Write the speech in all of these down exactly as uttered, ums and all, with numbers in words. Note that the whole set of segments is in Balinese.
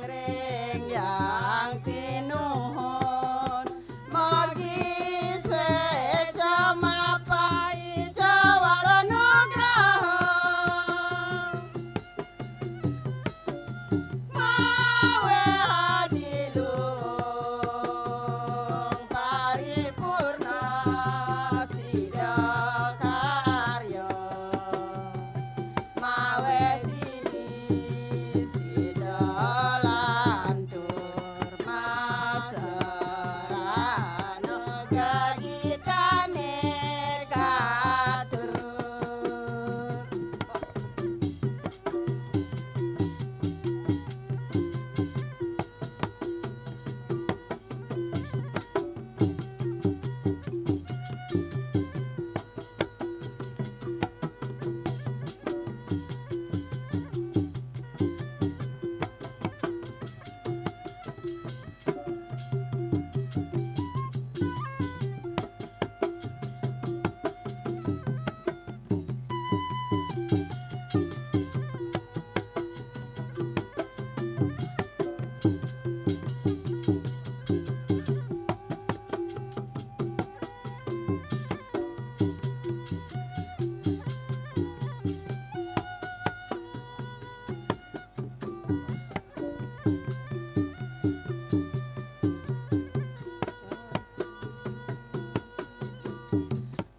Ring Hyang Sinuhun, mugi swéca mapaica waranugraha. Mawe adiluhung paripurna sida karya. Mawe sidi sida lantur masrana gegitane katur.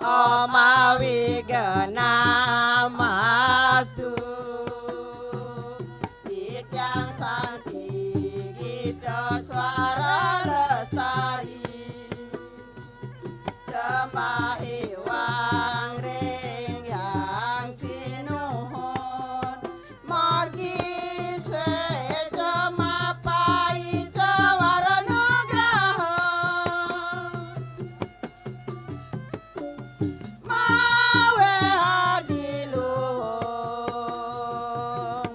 Omawi genamastu, titiang Santi Gita Swara Lestari. Sembah iwang ring Hyang Sinuhun, mugi swéca mapaica waranugraha. Mawe adiluhung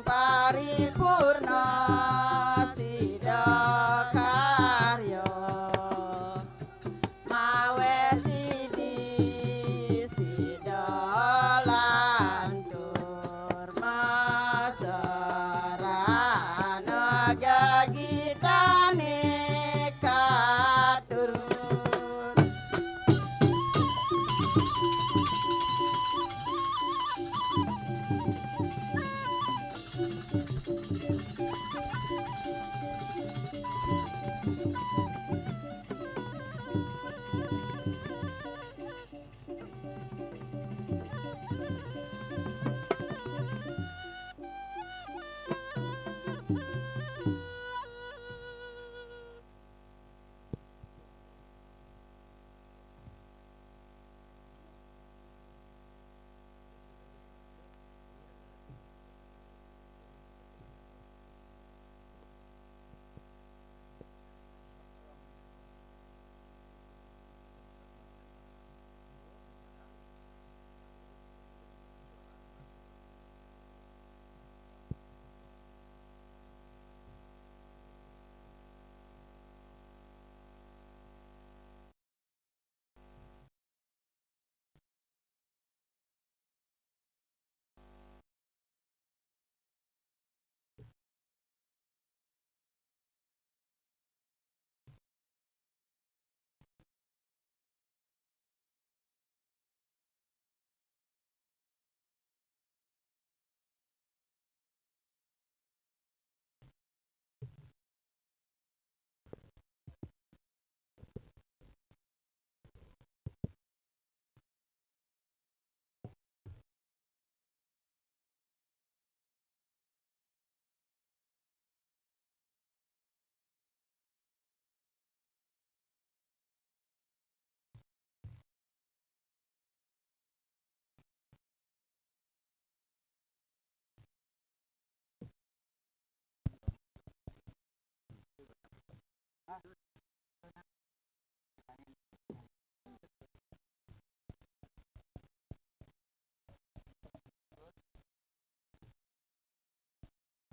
paripurna sida karya. Mawe sidi sida lantur masrana gegitane katur.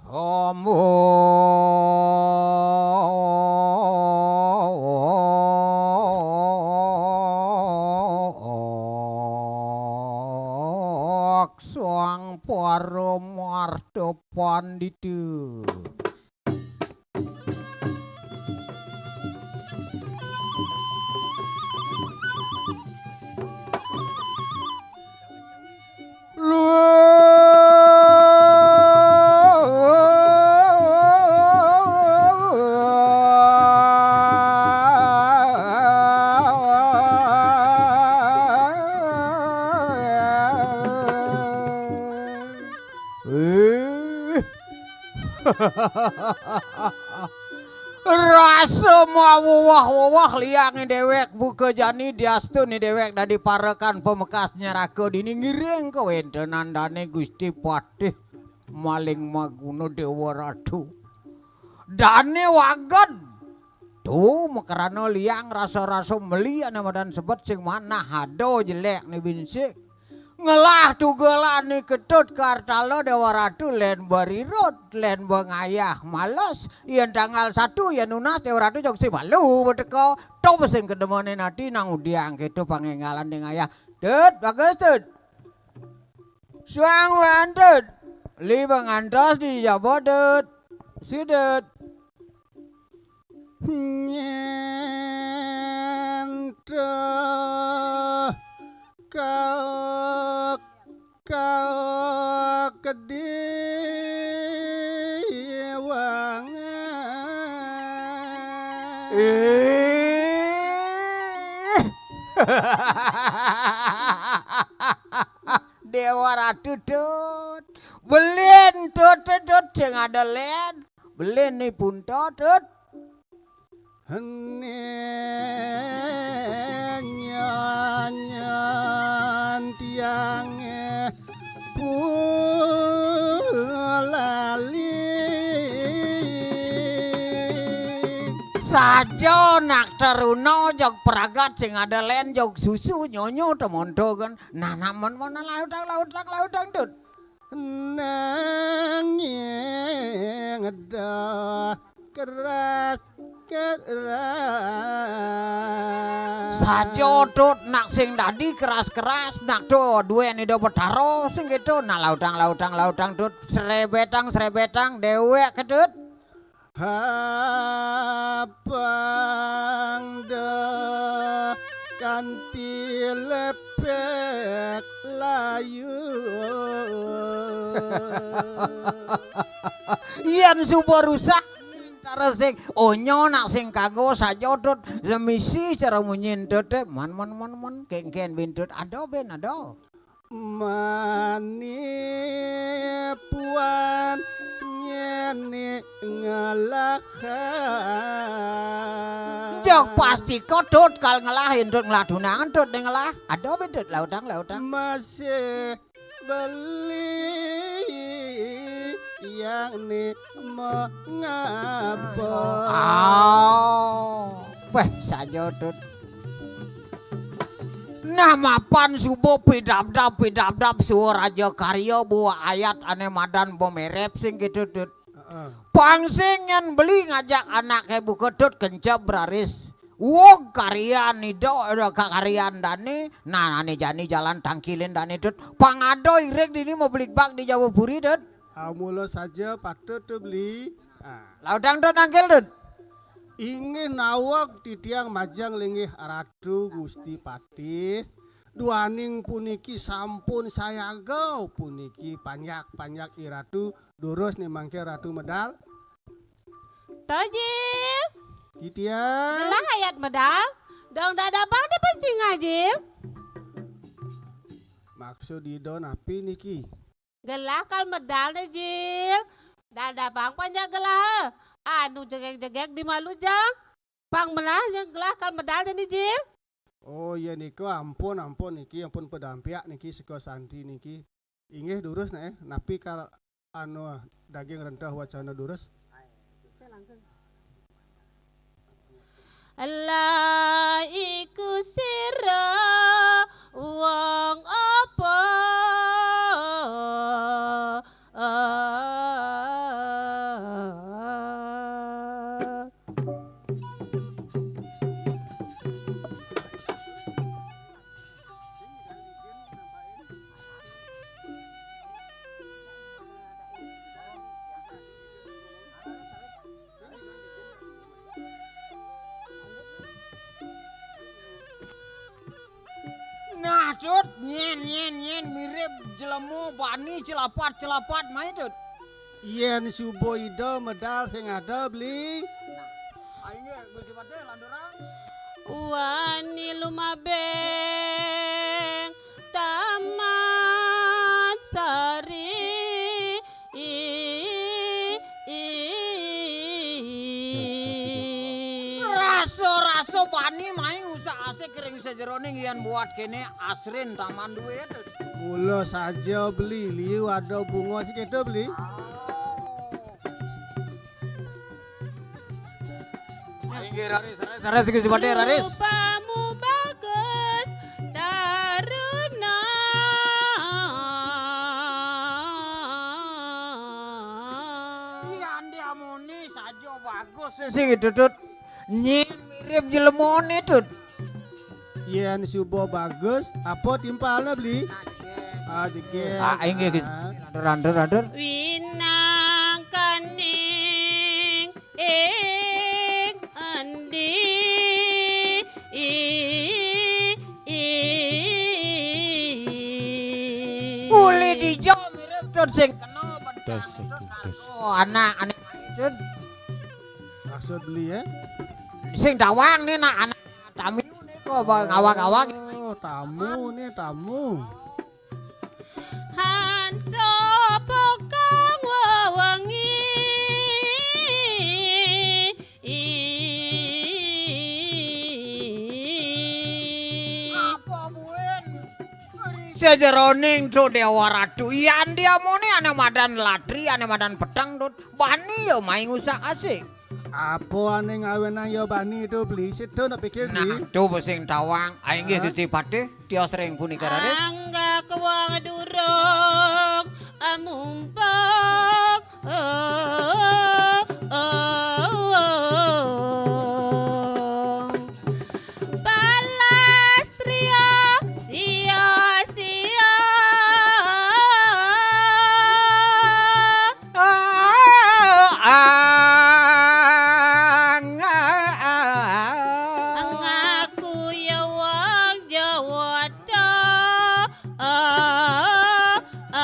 Om Swang Paramartha Pandita. Rasa maweweh-weweh liang déwék buka jani diastun déwék dadi parekan pamekas nyaraka dini ngiring kawéntenan dané Gusti Patih Maling Maguna Déwa Ratu. Dané wagéd. Tuh, makrana liang rasa-rasa meli ané madan sebet sing manah ada jelék né binsik. Ngelah tugelané Ketut Kartala Déwa Ratu lén barirut, lén bangayah males. Yén tanggal satu, yén nunas Déwa Ratu jog sing malu beteka. Tuh sing kedemenin ati nang udiang kéto pangénggalan ding ayah. Tut, bagus, Tut. Suang wantut. Li pangantos di jaba, Dut. Sidut. Nyén tuh kau, kau kediwangan. Eh. Déwa Ratu, Tut. Belin, Tut, Tut, Tut, sing ada lén. Belin ni punta, Tut. Hening nyanyan tiangé pulali. Saja nak teruna jog pragat sing ada lén jog susu nyonyo temonto kan. Nah, namun mana lautang, lautang, lautang, Tut. Nanging dah keras, keras. Saja, Tut, nak sing dadi keras-keras, nak to duén Ida Betara sing kéto, nak lautang, lautang, lautang, Tut, srebetang, srebetang, déwék, Tut. Hapang dah kanti lepek layu. Yén suba rusak, antara sing onya nak sing kanggo saja, Tut, semisi cara munyin, Tut, eh, man, man, man, man, kéngkén bin, Tut, ada bin, ada. Mani puan nyeni ngelahan. Jog pasti ko, Tut, kal ngelahin, Tut, ngelah tunangan, Tut, ding ngelah. Ada bin, Tut, lautang, lautang. Masih beli yang ni mengapa? Oh, weh, saja, Tut. Nah, mapan suba pidabdab, pidabdab, suwa raja karya, buah ayat ané madan bemerep sing gitu, Tut. Heeh. Pang sing nyén beli ngajak anaké buka, Tut, kencep raris. Wog karyan Ida, ada kakaryan dané, nah, ané jani jalan tangkilin dané, Tut. Pang ada iring dini mabligbagan di Jawa Puri, Tut. Ah, mula saja patut tu beli. Ah. Lautang, Tut, nangkil, Tut. Inggih naweg titiang majeng linggih Ratu Gusti Patih. Duaning puniki sampun sayaga puniki panjak-panjak I Ratu durus nih mangke Ratu medal. Tojil. Titiang. Gelah ayat medal. Dong dadabang di pencing ajil. Maksud Ida napi niki? Gelah kal medal né, Jil. Dadabang panjak gelah. Anu jegeg-jegeg di malu jang. Pang melah nya gelah kal medal jani, Jil. Oh, iya nika, ampun, ampun niki, ampun pedampiak niki, seka santi niki. Inggih durus nah, eh, napi kal anu daging rentah wacana durus? Lah iku sira wong apa? Nah, Tut, nyén, nyén, nyén, mirip jelema bani celapat-celapat mai, Tut. Yén suba Ida medal sing ada, Bli. Nah, ayo, Gusti Patih, lanturang. Wani lumabeng Taman Sari. Sobani mai usah asik ring sajeroning yen buat kene asrin taman duit. Mula saja beli liu ada bunga sing kedo beli. Inggih, raris, raris, raris, sing sipate, raris. Rupamu bagus, taruna. Iya, andi amuni saja bagus sing ditutut. Nyen mirip jelemone, Tut. Yen suba bagus, apa timpalne, Beli? Ah, jeges. Ah, inggih, Gus. Ah. Lantur, lantur, lantur. Winangkaning ing endi? Uli dija mirip, Tut, sing kena. Tes, satu, tes. Oh, anak, anak, Tut. Maksud beli ya? Sing tawang ni nak anak tamu ni kok ngawang-ngawang. Oh, tamu ni, tamu. Han sapa kang wewengi? Apa buin? Sajeroning, Tut, Dewa Ratu. Iya, andi amuni ane madan latri, ane madan peteng, Tut. Bani ya mai ngusak asik. Apa ane ngawenang ya bani itu beli situ nak pikir. Nah, beli. Tuh sing tawang. Ah, inggih, Gusti Patih, tios ring punika raris. Anggak wong durung amumpung. Oh, oh, oh. Palastriya sia-sia. Ah, ah, ah, ah. Ngaku ya wong Jawa ta. Ah, ah.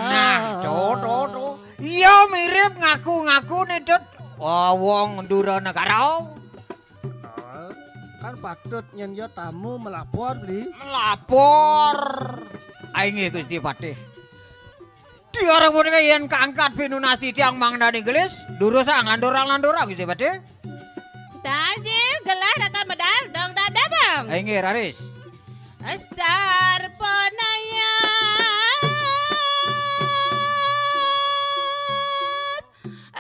Nah, to, to, to. Iya mirip ngaku-ngaku nih, Tut. Oh, wong Ndura Negara. Oh, kan patut nyen ya tamu melapor, Beli. Melapor. Ayo nggih, Gusti Patih. Diarep punika yen kaangkat pinunasi tiang mangdani gelis, durusang landurang-landurang, Gusti Patih. Tajil gelah raka medal dong dadabang. Ayo nggih, raris. Sarpanaya.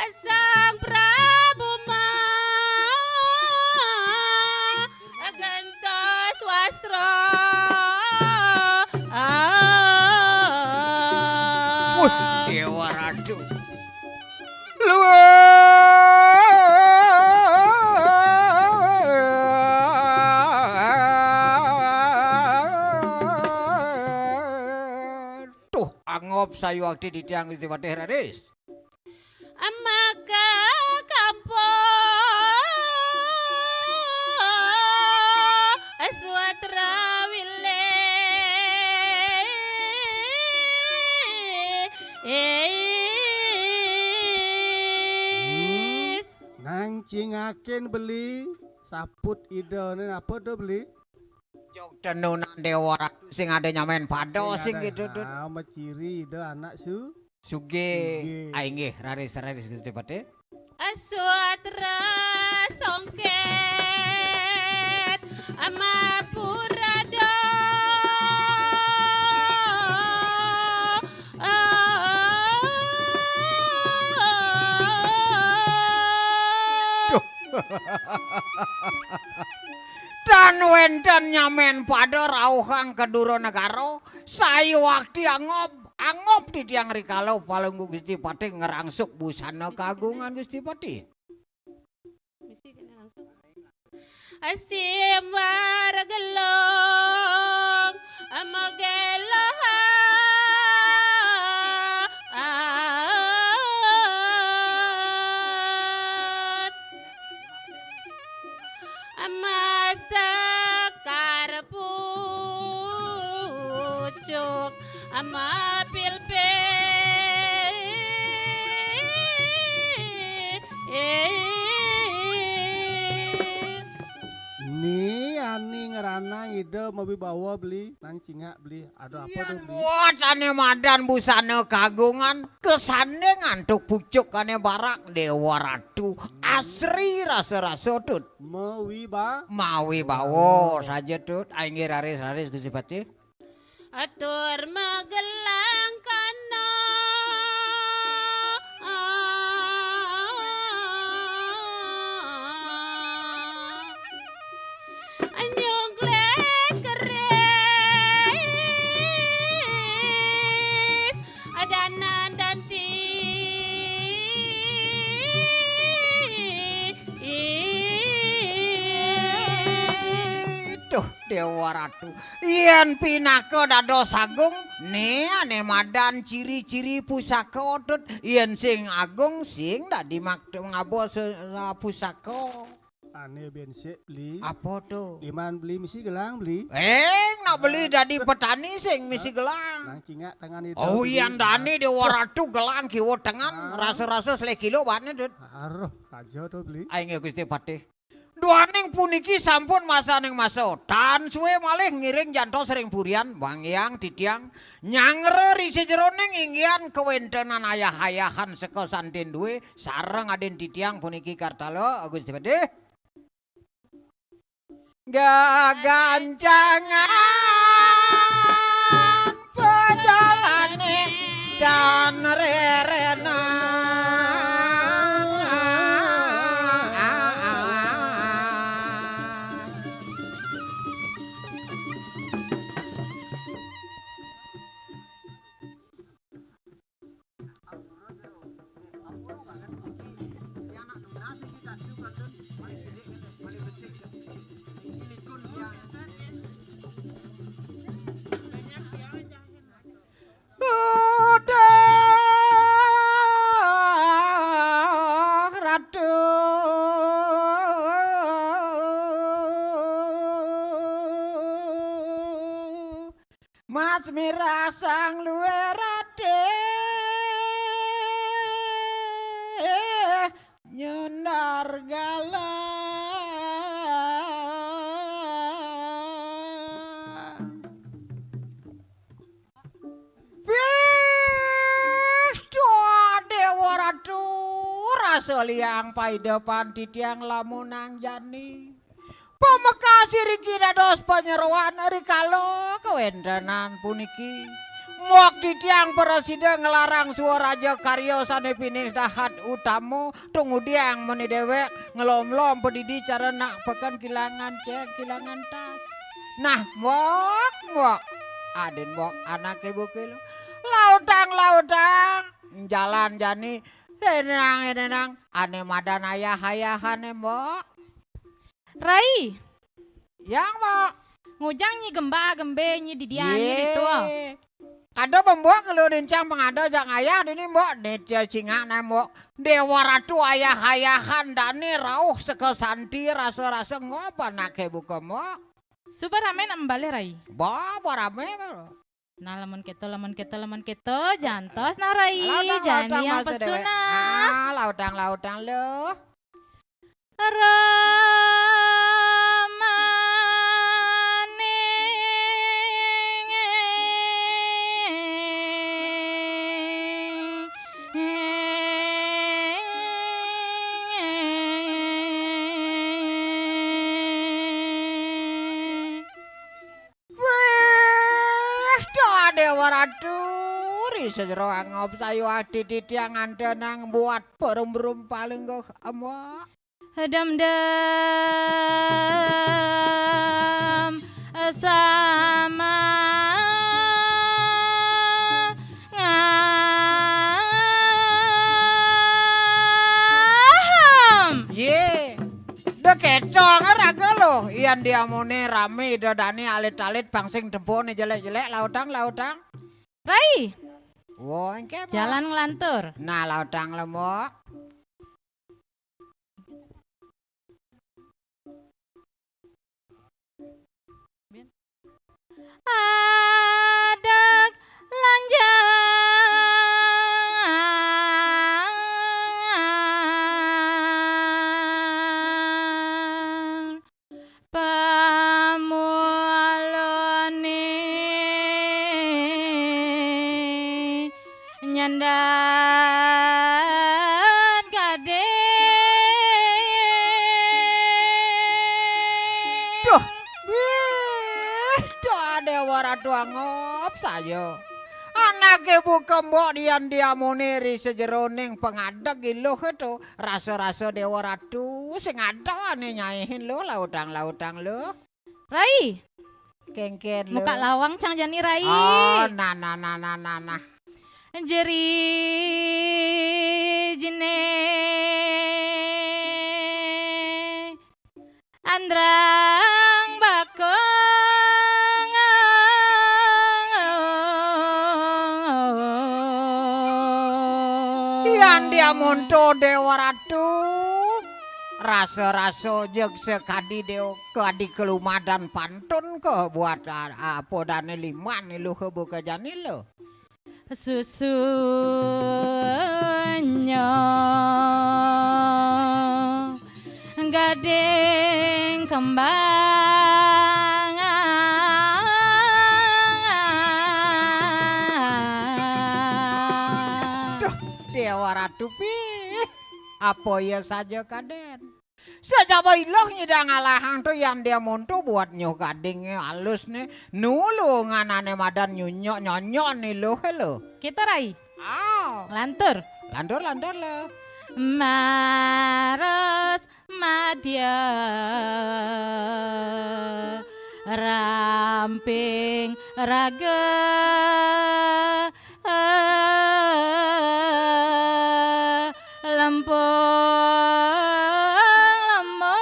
Sang Prabu ma gentos wasra. Wih, Dewa Ratu. Luar. Tuh, angop sayuwakti titiang Gusti Patih raris. Amaka kampo suatra wilis. Hmm, nang cingakin beli saput idane apa to beli? Jog tenunan Dewa Ratu sing ada nyamen pada sing gitu, Dut. Ah, meciri ida anak su. Sugih. Sugih. Ah, inggih, raris, raris, Gusti Patih. Suatra songket amapurada. Duh. Tan wenten nyamen pada rauhang kedura negara, sayuwakti angop, angop titiang rikala palungguh Gusti Patih ngrangsuk busana kagungan Gusti Patih. Simbar gelung magelohan. Masekar pucuk mapilpil. Ni ani ngranang Ida mawibawa beli, nang cingak beli. Ada apa tu beli? Buat ane madan busana kagungan, kesanding antuk pucuk ane barak Dewa Ratu. Asri rasa-rasa tut. Mawiba. Mawibawa saja tut. Ainggih raris-raris Gusti Patih. Atur magelang kana. Nyungklek keris. Adanan danti. Duh, Dewa Ratu. Yen pinaka dados agung, ne ane madan ciri-ciri pusaka tut. Yen sing agung, sing dadi makta ngaba se-, pusaka. Ane bensik beli. Apa tu? Iman beli misi gelang beli. Eh, nak beli dadi petani sing misi gelang. Nang cingak tangan itu. Oh, beli. Yan dani Dewa Ratu gelang kiwa tangan, rasa-rasa seleh kilo batne tut. Aruh, aja tu beli. Ainggih Gusti Patih. Duaning puniki sampun masaning masa. Tan suwe malih ngiring jantos ring purian, Bang Hyang titiang nyangra ri sajeroning inggihan kawentenan ayah-ayahan seka santin duwe sareng adin titiang puniki Kartala, Gusti Patih. Gagancangan pejalane dan rerena. Uduh, Ratu. Mas mirah sang luwih ratih nyundar galang. Bih, doa Dewa Ratu, rasa liang paidepan titiang lamunang jani. Pamekas iriki dados panyeroan rikala kawentenan puniki. Mok titiang prasida nglarang swaraja karya sane pinih dahat utama, tungudiang meni dewek ngelom-lom padidi cara nak peken kilangan cek, kilangan tas. Nah, mok, mok. Adin mok anake buki lo. Lautang, lautang. Jalan jani. Enang, enang. Ane madan ayah-ayahane, mok. Rai. Yang, Mbok. Ngujang nyi gembak gembe nyi didian nyi ditu. Kada pembok lu dincang pengada jak ngayah dini, Mbok. Nitya cingak nai, Mbok. Dewa Ratu ayah-ayahan dani rauh seka santi rasa-rasa ngob anake buka, Mbok. Suba rame nak membalih, Rai. Ba, ba rame. Nah, lamun keto, lamun keto, lamun keto, jantos nah, Rai. Lautang, jani lautang yang masa dewek. Pesunah. Ah, lautang, lautang, loh. Ramaning. Wéh, Dewa Ratu, ri sajero angop sayu ati titiang antenang buat perum-rum palengguh embok. Dem-dem sama ngaham. Yé, da kéto raga lo, yan diamone rame da dani alit-alit pang sing tempone jelék-jelék, lautang, lautang. Rai. Wo, engké, Mbok. Jalan nglantur. Nah, lautang lo, Mbok. Adeg lanjar pamuat. Yan Gading. Duh, wih, duh, Déwa Ratu angop saya. Anaké buka mbok dian diamone ri sajeroning pangadeg iluh to. Rasa-rasa Déwa Ratu sing ada ané nyaihin lo, lautang-lautang lo. Rai. Kéngkén lo. Muka lawang cang jani, Rai. Oh, nah, nah, nah, nah, nah, nah. Jeri jine andrang bakong. Yan diamonto Déwa Ratu. Rasa-rasa jeg sekadi Déwa kadi kalumadan pantun ke buat, ah, ah, podane liman iluh buka jani lo. Susunyo gading kembang. Duh, Déwa Ratu pih. Apa iya saja kadén? Sajaba iluh nyidang alahang to yan diamonto buat nyuh gading alus né. Nulungan ané madan nyunyok nyonyok né lo, lo. Kita, Rai. Ah. Lantur. Lantur, lantur lo. Maros madya ramping raga. Lempung lemong.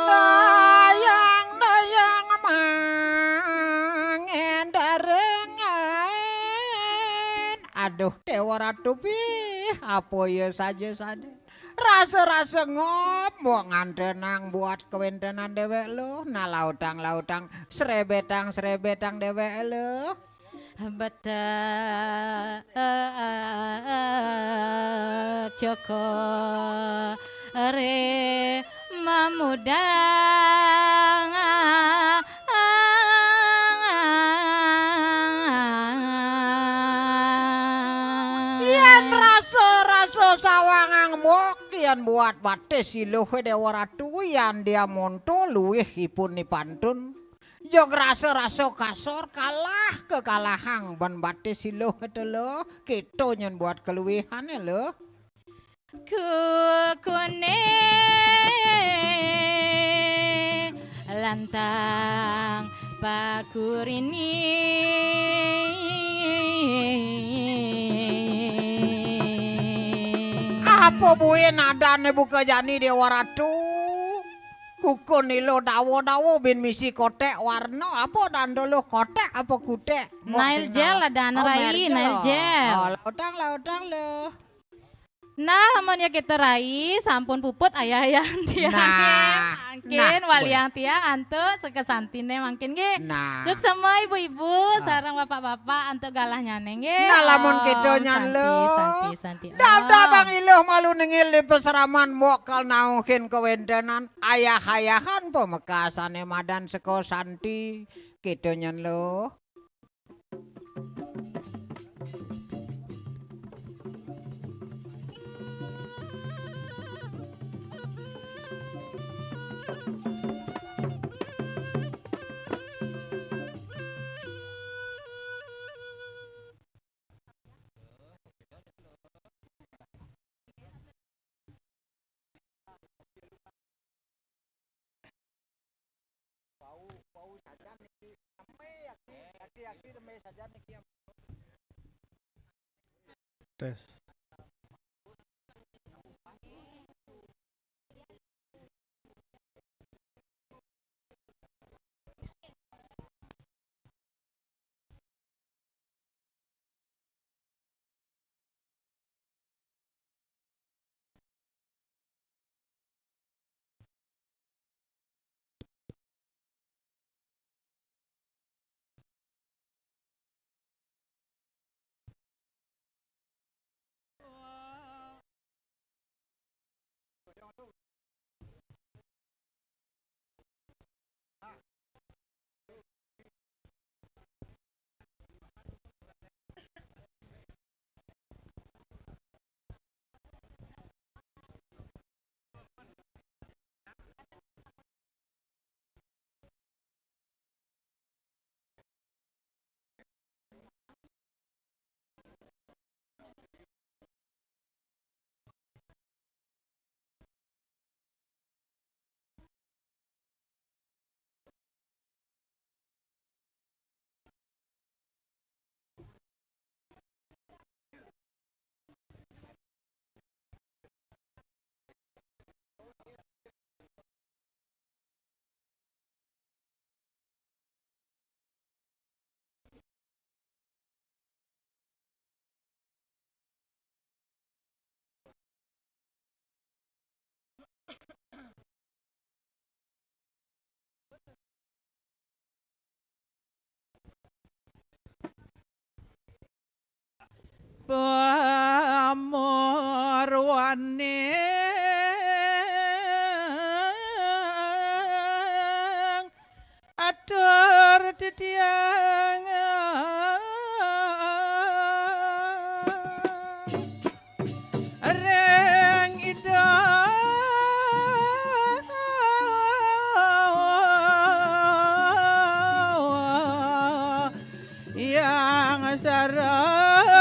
Dayang, dayang, mangen darengan. Aduh, Déwa Ratu pih, apa iya saja-saja. Rasa-rasa ngop, mbok ngantenang buat kawéntenan déwék lo. Nah, lautang-lautang, srebetang-srebetang déwék lo. Betek Joko re mamudang. Yén rasa-rasa sawangang mbok, yén buat batis iluh Déwa Ratu, yan diamonto luwih ipun nipantun. Jog rasa-rasa kasor kalah kekalahang ban batis iluh to lo, kéto nyén buat kaluwihané lo. Kukuné lantang pakurini. Apa buin adané buka jani Déwa Ratu? Kukun ilo dawa-dawa bin misi koték warna. Apa danda lo, koték apa kuték? Mbok nail sing gel nawa. Adané, oh, Rai, merek gel, nail oh. Gel. Oh, lautang, lautang lo. Nah, lamun ya kita, Rai, sampun puput ayah-ayahan tiang. Nah, mangkin nah, waliang tiang antuk seka santiné mangkin nggih. Nah. Suksema ibu-ibu, ah, sareng bapak-bapak antuk galahnyané nggih. Nah, lamun om, kéto nyan santi, lo. Santi, santi, daftar om. Bang Iluh malu nengil di peseraman mbok kal nauhin kawéntenan ayah-ayahan pamekasané madan seka santi. Kéto nyan lo. Bau, bau sajan niki, ame aki, aki, aki deme sajan niki. Tes. Pamorwaning atur titiang ring Ida Hyang Saraswati.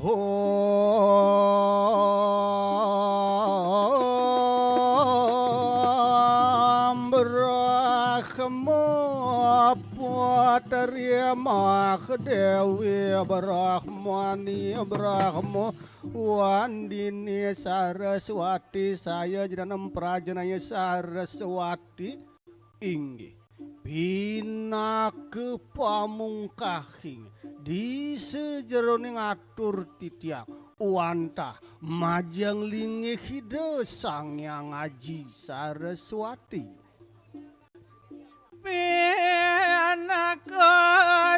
Om Brahma Putri Mahdewi Brahmani Brahma Wandini Saraswati, saya jenengan prajanaya Saraswati. Inggih, pinaka pamungkahing di sajeroning atur titiang wantah majeng linggih Ida Sang Hyang Aji Saraswati. Pinaka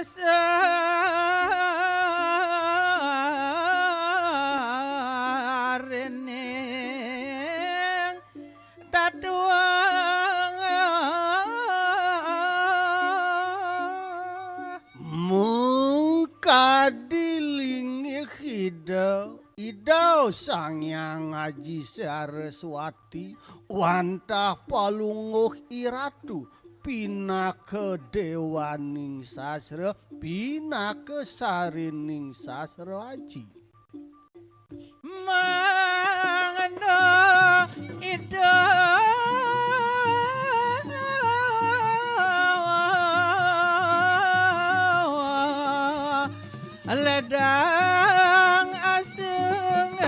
sarining tatuang mukadi linggih Ida, Ida Sang Hyang Aji Saraswati, wantah Palungguh Iratu, pinaka dewaning sastra, pinaka sarining sastra aji. Mangda Ida ledang asung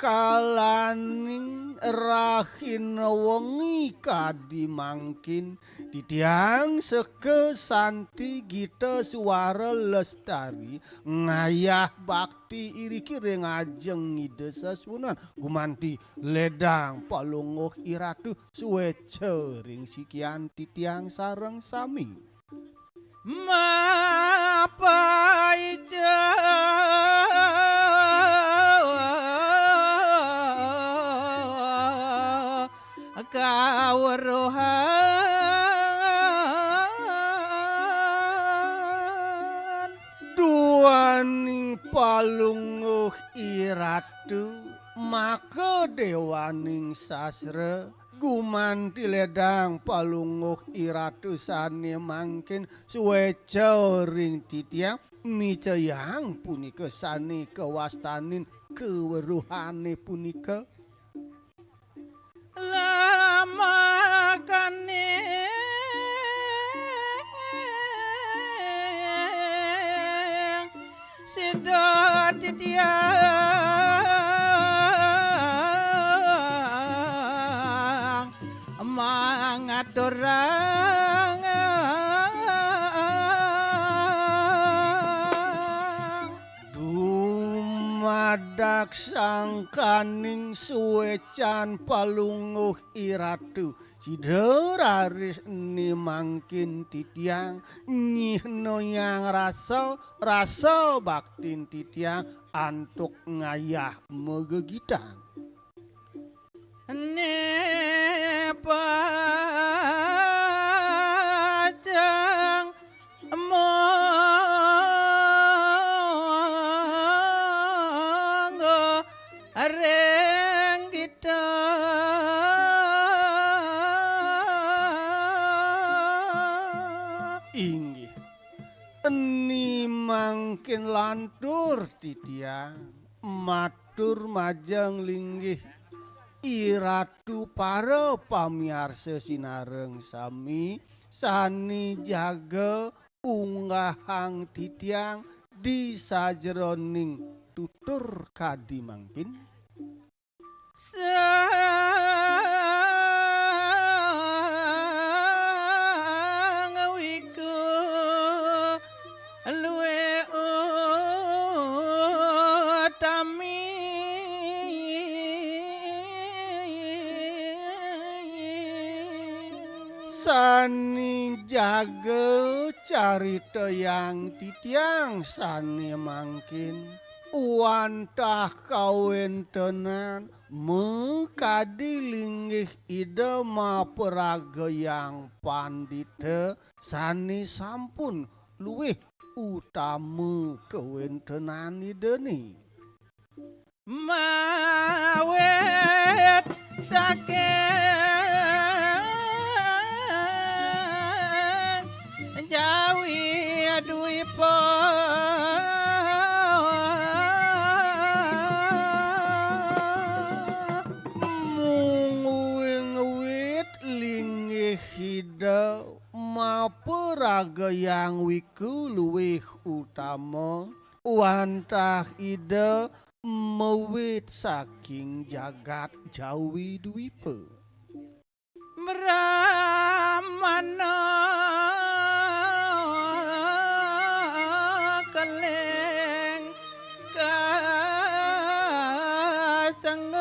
rikalaning rahina wengi kadi mangkin, titiang seka santi gita suara lestari ngayah bakti iriki ring ajeng Ida Sasuhunan gumanti ledang Palungguh Iratu sueca ring sikian titiang sareng sami. Mapaica kaweruhan. Duaning Palungguh Iratu, maka dewaning sastra, gumanti ledang Palungguh Iratu sane mangkin sueca ring titiang, micayang punika sane kawastanin kaweruhane punika. Lamakaning sida titiang mangaturang dumadak sangkaning suecan Palungguh Iratu, sida raris ne mangkin titiang nyihnayang rasa, rasa baktin titiang antuk ngayah magegitang. Ne pacang mangga ring kita. Inggih. Eni mangkin lantur titiang matur majeng linggih Iratu para pamiarsa sinareng sami sane jaga unggahang titiang di sajeroning tutur kadi mangkin. Sang Wiku luwih utami. Sane jaga caritayang titiang sane mangkin, wantah kawentenan makadi linggih Ida maparagayang pandita sane sampun luwih utama kawentenan Idane. Mawit saking Jawi Dwipa. Mungguing wit linggih Ida maparagayang wiku luwih utama, wantah Ida mawit saking jagat Jawi Dwipa. Brahmana keling kasengguh.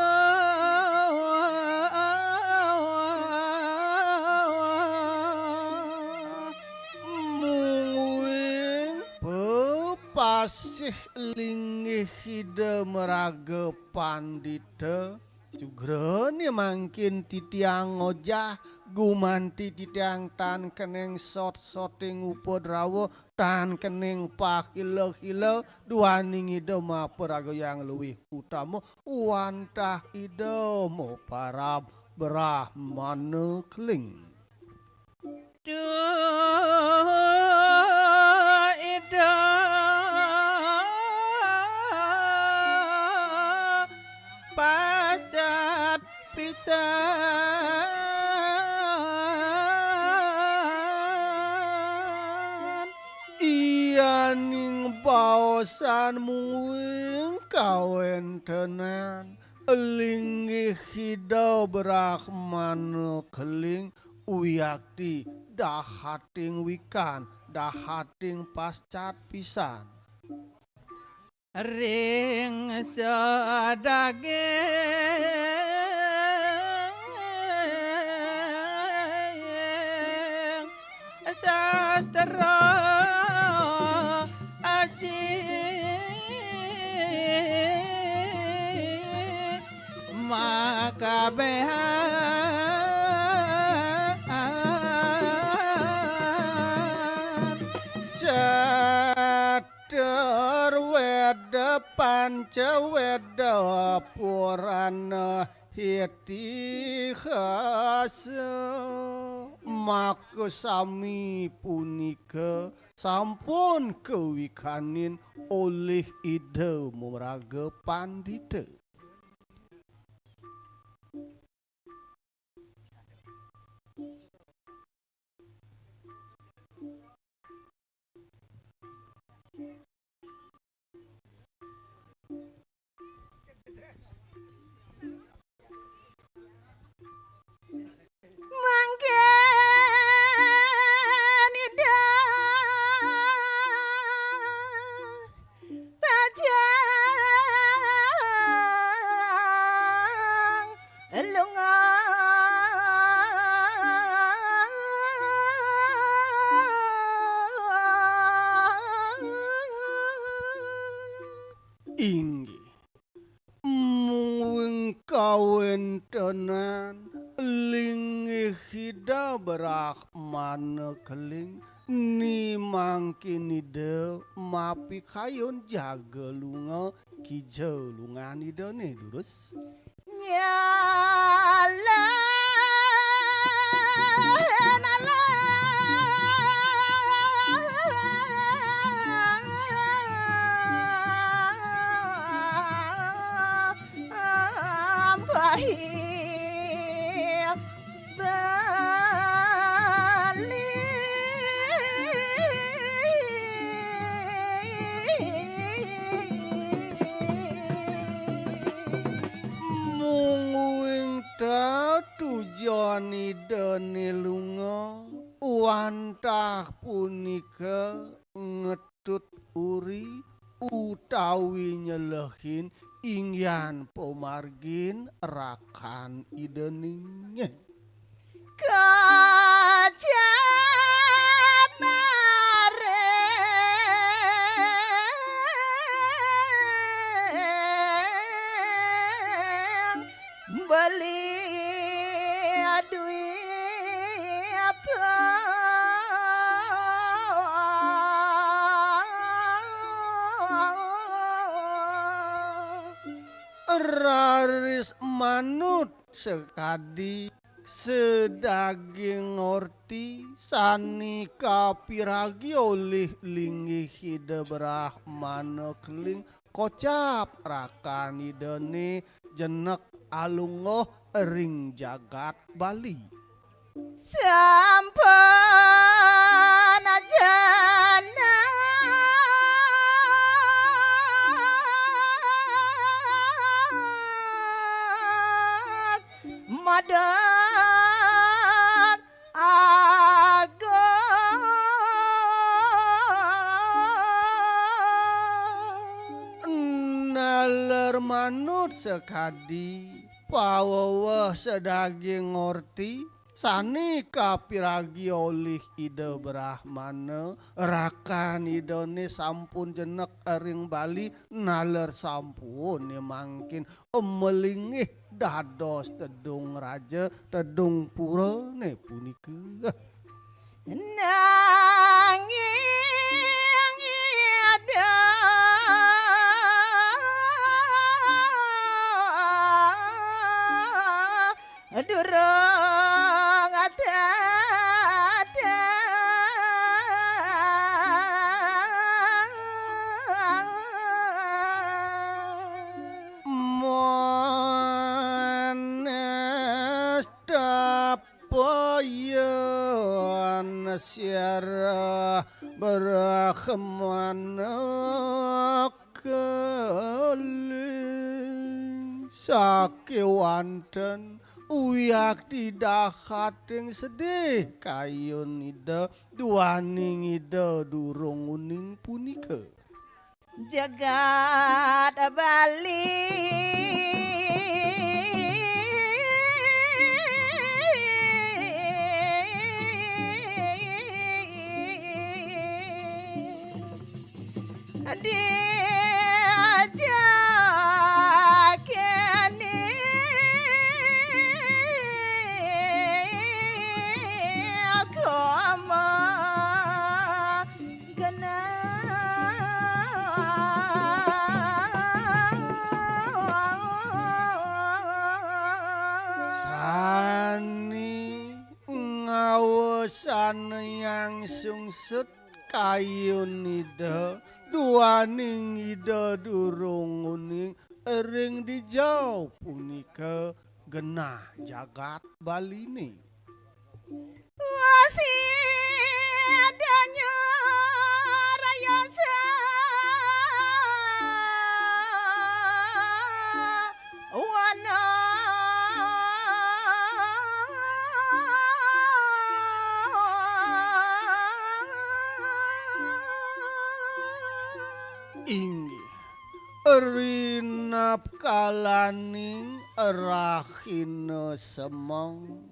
Mungguing pepasih linggih Ida maraga pandita, sugrane mangkin titiang ngojah, gumanti titiang tan keneng sot-soting upadrawa, tan keneng pahila-hila, duaning Ida maparagayang luwih utama, wantah Ida maparab Brahmana keling. Duh Ida pascat pisan. Iyaning baosan mungguing kawentenan, linggih Ida Brahmana keling wiakti dahating wikan, dahating pascat pisan. Ring sadaging sastra aji makabehan. Catur Weda Panca Weda Purana Itihasa. Maka sami punika sampun kawikanin olih Ida maraga pandita. Mangkin Ida pacang lunga. Inggih. Mungguing kawentenan linggih Ida Brahmana keling, ni mangkin Ida mapikayun jaga lunga kija lungan Idane durus. Nyala, nala, ambahi. Bali. Mungguing tetujon Idane lunga, wantah punika nget- tut uri utawi nyelehin inggihan pamargin rakan Idaning. Kacang Raris manut sakadi sadaging orti sane kapiragi olih linggih Ida Brahmana Keling, kocap rakan Idane jenek alungguh ring jagat Bali. Sampun jenek madeg agung. Naler manut sakadi paweweh sadaging orti sane kapiragi olih Ida Brahmana, rakan Idane sampun jenek ring Bali, naler sampun mangkin malinggih dados tedung raja, tedung purane punika. Nanging Ida durung ada. Manes tapayan siara Brahmana Keling. Sakewanten wiakti dahating sedih kayun Ida duaning Ida durung uning punika. Jagat Bali. Dijakeni agama genah. Sane ngawasanayang sungsut kayun Ida duaning Ida durung uning ring dija punika genah jagat Baline. Wasidanya raya sawana. Inggih, rinapkalaning rahina semeng,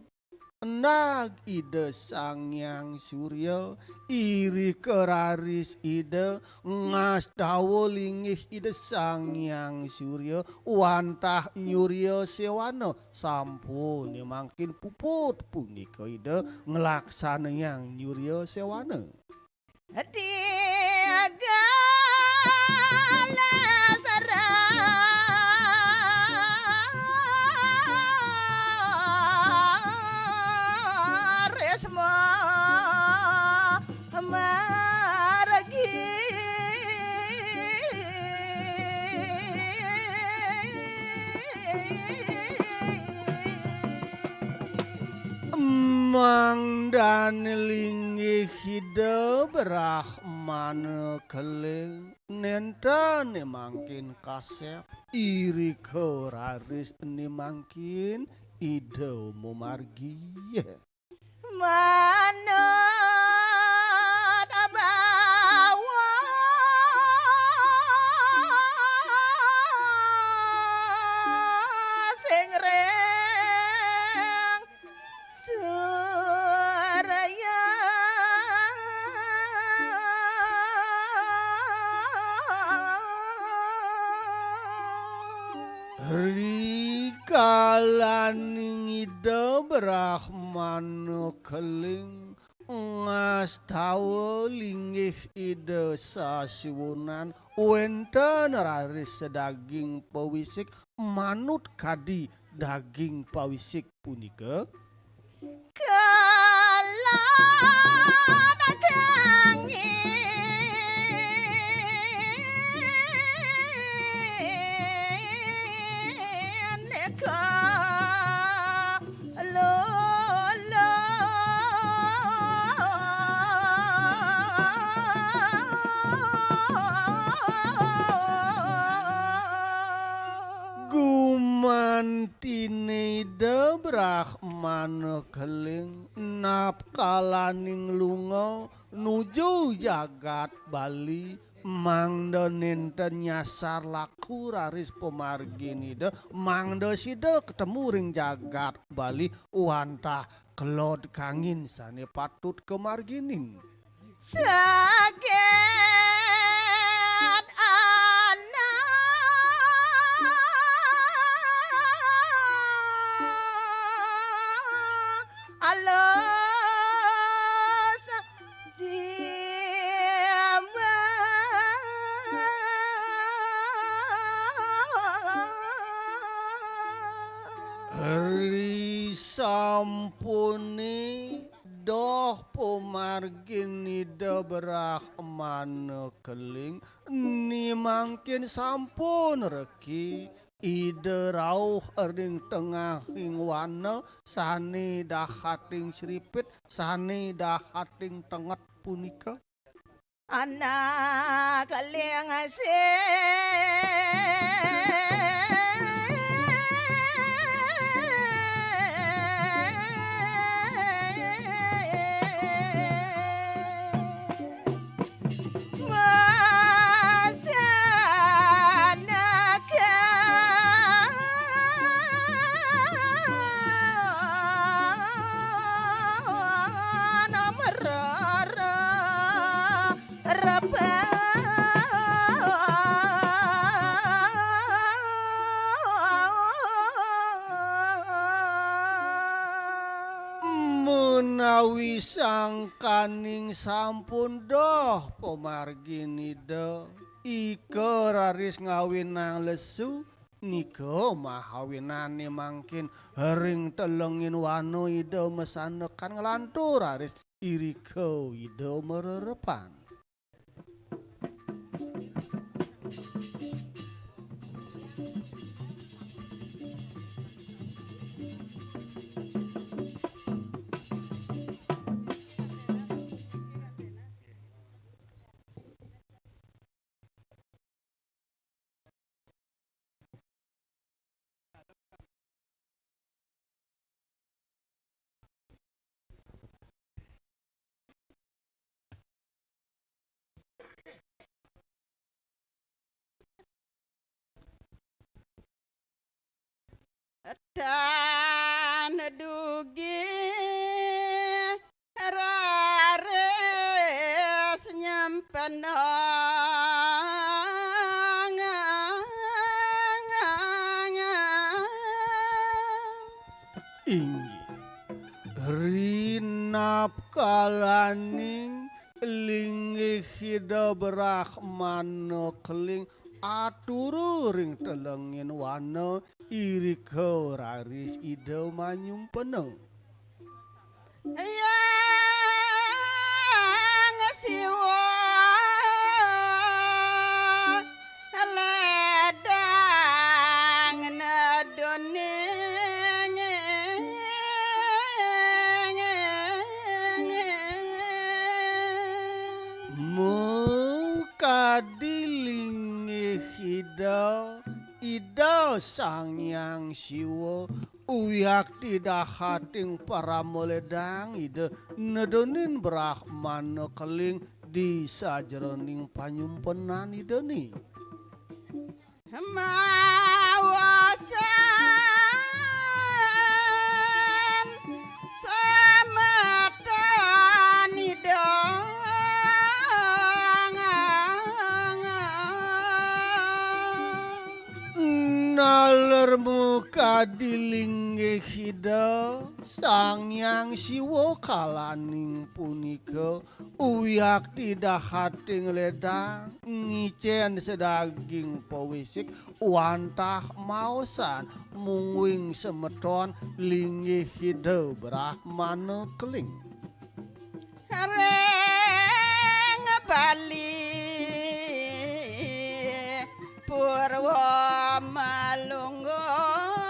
nag Ida Sang Hyang Surya, irika raris Ida ngastawa linggih Ida Sang Hyang Surya, wantah nyurya sewana, sampun mangkin puput punika Ida nglaksanayang nyurya sewana. Digalah sareng Risma margi. Mangdane linggih Ida Brahmana Keling, nenten mangkin kasep, irika raris mangkin Ida mamargi. Manut bawa sing ring surya. Rikalaning Ida Brahmana Keling Ngastawa linggih Ida sasiwunan wénten raris sadaging pawisik manut kadi daging pawisik punika. Kala daging nika lolo. Gumantiné Ida Brahmana Keling napkalaning lunga nuju jagat Bali, mangda nénten nyasar laku raris pamargin Ida, mangda sida katemu ring jagat Bali wantah kelod kangin sané patut kamarginin. Saget ana alus jiwa. Ri sampuné doh pamargin Ida Brahmana Keling, ni mangkin sampun reki Ida rauh ring tengahing wana sané dahating sripit, sané dahating tenget punika. Anak Lingsir. Masanakan merara. Reba. Menawi sangkaning sampun doh pamargin Ida, ika raris ngawinang lesu, nika mahawinané mangkin ring telenging wana Ida masandekan nglantur raris irika Ida marerepan. Tan dugi raris nyempenang. Inggih. Rinapkalaning linggih Ida Brahmana Keling atura ring telenging wana, irika raris Ida manyumpena. Hyang Siwa ledang nedoning. Mukadi linggih Ida, Ida Sang Hyang Siwa, wiakti dahating parama ledang Ida nedonin Brahmana Keling di sajeroning panyumpenan Idané. Mawasan semeton Ida. Naler mukadi linggih Ida Sang Hyang Siwa kalaning punika wiakti dahating ledang ngicén sadaging pawisik wantah maosan mungguing semeton linggih Ida Brahmana Keling. Ring Bali Purwa Malunggung.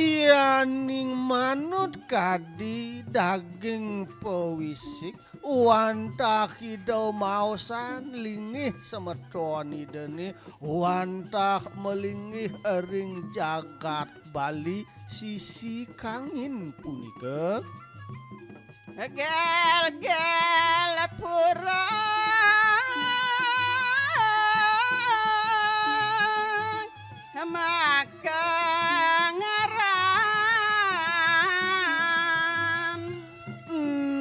Yaning manut kadi daging pawisik, wantah Ida maosan linggih semeton Idané, wantah malinggih ring jagat Bali sisi kangin punika. Gel-gel pura maka ngaran.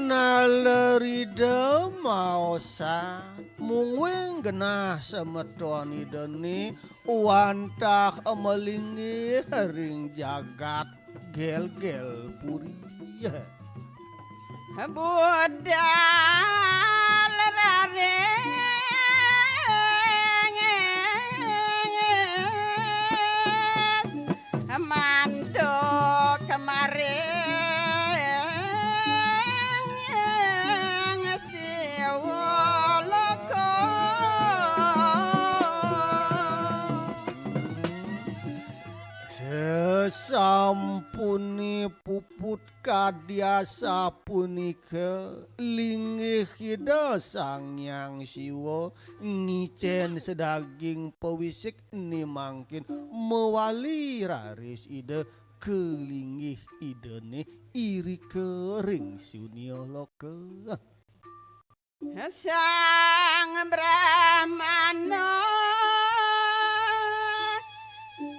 Naler Ida maosan, mungguing genah semeton Idané, wantah malinggih ring jagat Gel-gel Puri. Budal raring mantuk kemaring Siwa Loka. Sasampuné puput kadi asapunika, linggih Ida Sang Hyang Siwa ngicén sadaging pawisik, né mangkin mawali raris Ida ka linggih Idané irika ring sunia loka. Sang Brahmana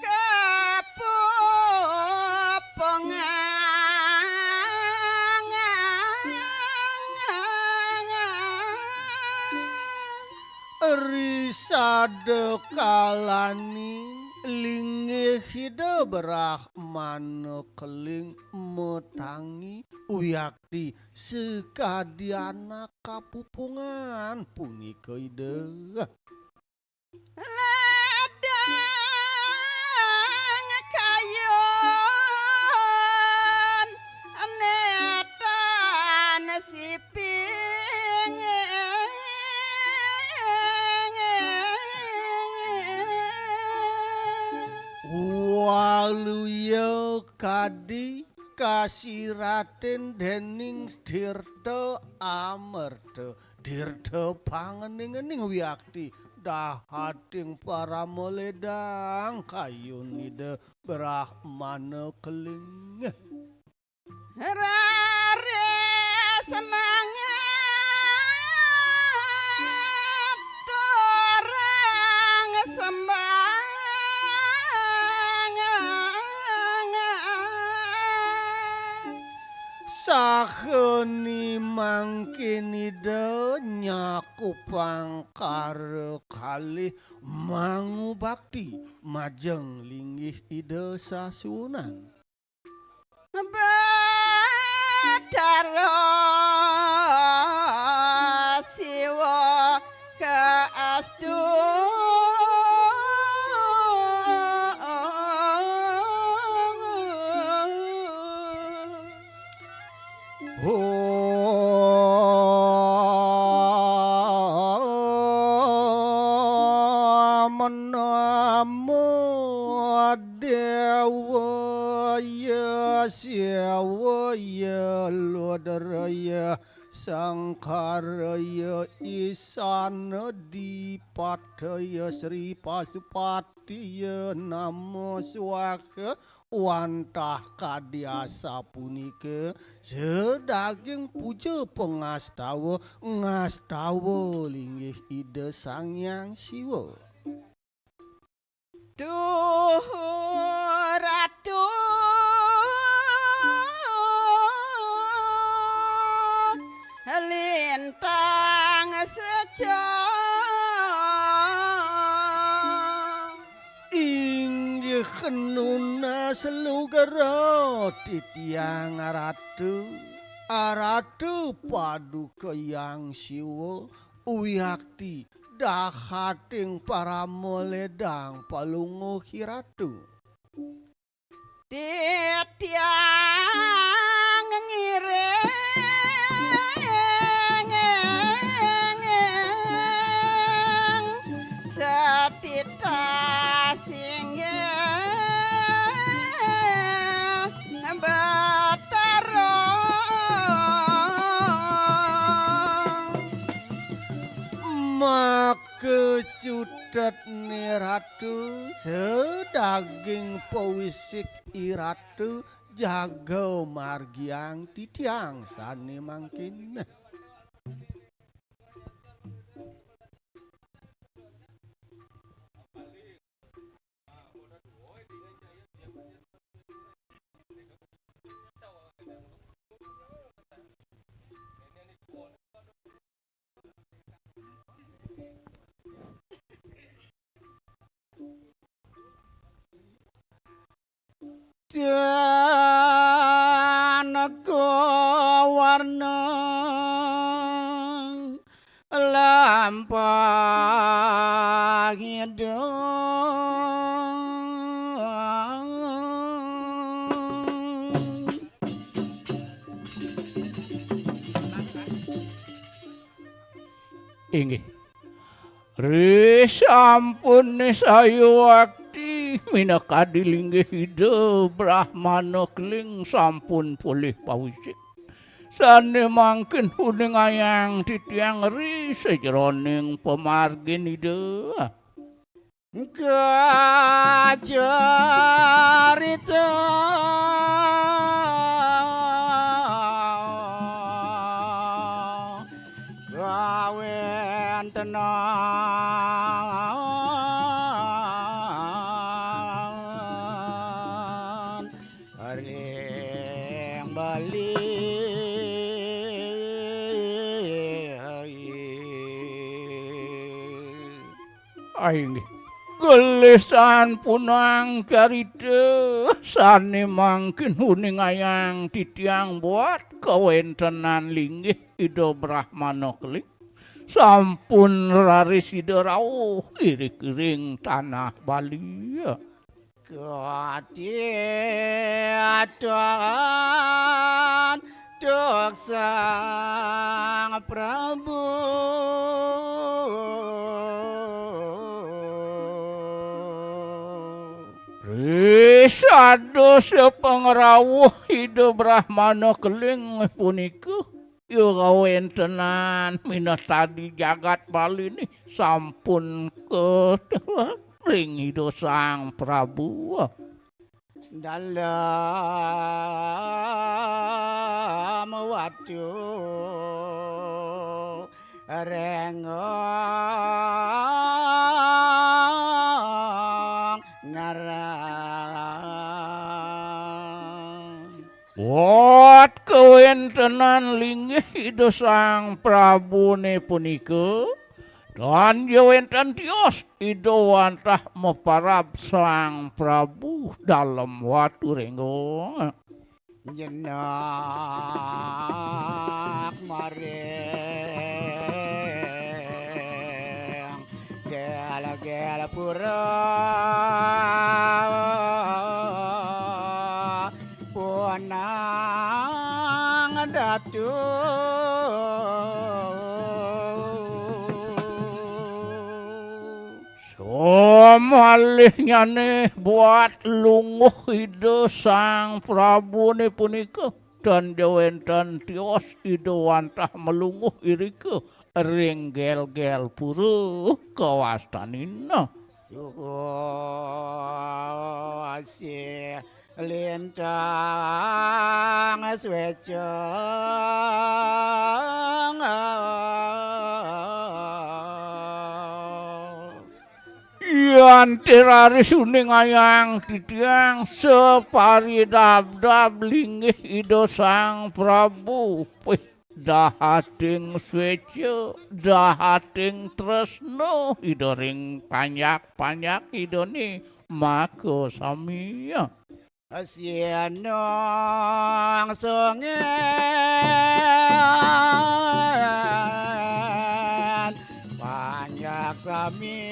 kapupungan. Ri sada kalaning linggih Ida Brahmana Keling matangi wiakti sakadi anak kapupungan punika Ida. Ladang kayun netan siping. Waluya kadi kasiratin dening tirta amerta, tirta pangening-ening wiakti dahating parama ledang kayun Ida Brahmana Keling. Raris semangat orang sembang. Saha né mangkin Ida nyakupang kara kalih mangubakti majeng linggih Ida Sasuhunan. Batara Siwa kaestu. Om Namo Dewaya Sewaya Ludraya Sangkaraya Isana Dipataya Sri Pasupatiya Namo Swaha. Wantah kadi asapunika, sadaging puja pangastawa, ngastawa linggih Ida Sang Hyang Siwa. Duh Ratu Lintang Sweja. Nunas lugra titiang Ratu, Ratu Paduka Hyang Siwa, wiakti dahating parama ledang palungguh i Ratu. Titiang ngiring setita singgih Batara. Maka cutetné Ratu, sadaging pawisik i Ratu, jaga margiang titiang sané mangkin. Jan kawarna lampah idung. Inggih. Ri sampun saya wakti minakadi linggih Ida Brahmana Keling sampun polih pawisik. Sané mangkin uningayang titiang ri sajeroning pamargin Ida. Kacarita kawéntenan ring Bali. Inggih. Gelis sampunang carita sané mangkin uningayang titiang buat kawéntenan linggih Ida Brahmana Keling. Sampun raris Ida rauh irik-iring tanah Bali. Katiatan duk Sang Prabu. Ri sada sapangrauh Ida Brahmana Keling punika. Ya kawéntenan minakadi jagat Baliné sampun katerep ring Ida Sang Prabu. Dalem watu renggong ngarang. Wot kawéntenan linggih Ida Sang Prabuné punika, tan ja wénten tios Ida wantah maparab Sang Prabu Dalem Watu Rénggong. Nyenak maring gel-gel pura punang datu. Samalihnyané buat lungguh Ida Sang Prabuné punika, tan ja wénten tios Ida wantah malungguh irika ring gel-gel pura kawastanina. Tuhu asih lintang swécang. Yan té raris uningayang titiang saparidabdab linggih Ida Sang Prabu. Wih, dahating sweca, dahating tresna Ida ring panjak-panjak Idane makasami. Sinong sungen panjak sami.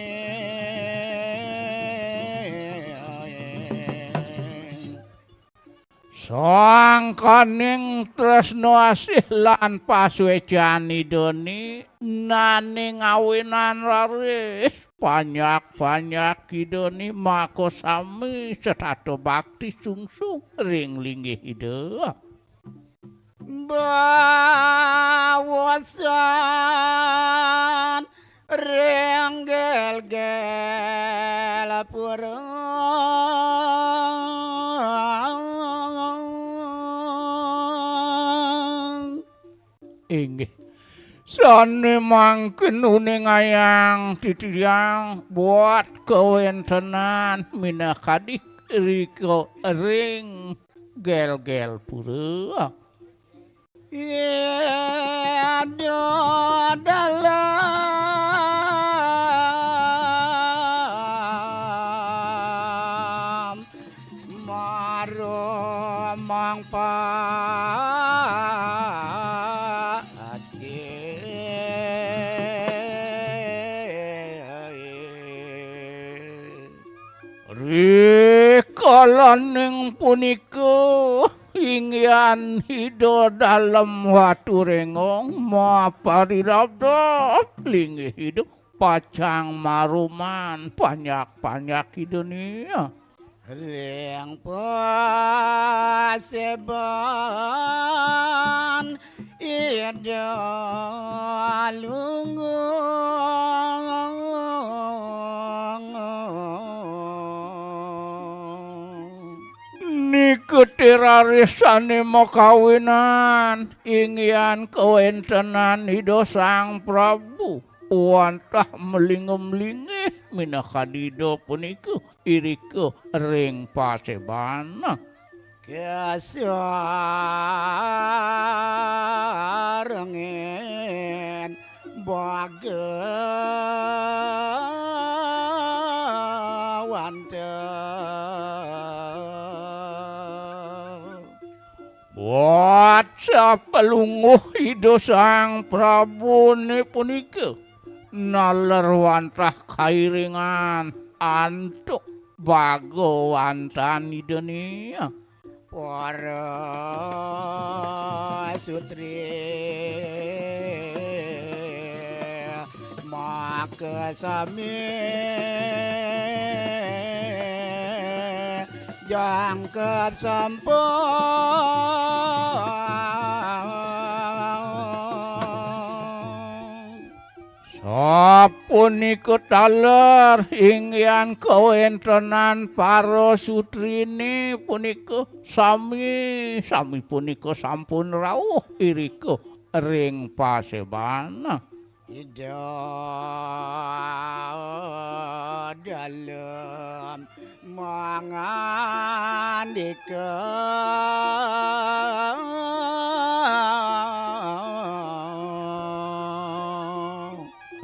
Sangkaning tresna asih lan pasuecan Idane, nane ngawinan raris panjak-panjak Idane makasami setata bakti sungsung ring linggih Ida. Bawosan ring gelgel pura. Inggih. Sane mangkin uningayang titiang buat kawentenan minakadi rika ring gelgel pura. Ida Dalem marumang pati. Rikalaning punika, inggihan Ida Dalem Watu Rengong maparirabdab linggih Ida pacang maruman panjak-panjak Idane. Ring paseban Ida Lunggung. Nika te raris sane makawinan inggihan kawentenan Ida Sang Prabu wantah malingem linggih minakadi Ida punika irika ring paseban. Kasarengin Bagawanta. Buat sapalungguh Ida Sang Prabune punika naler wantah kairingan antuk bagawantan Idane. Para sutri makasami jangkep sampun. Sapunika taler inggihan kawentenan para sutrine punika sami, sami punika sampun rauh irika ring paseban. Ida Dalem mangandika.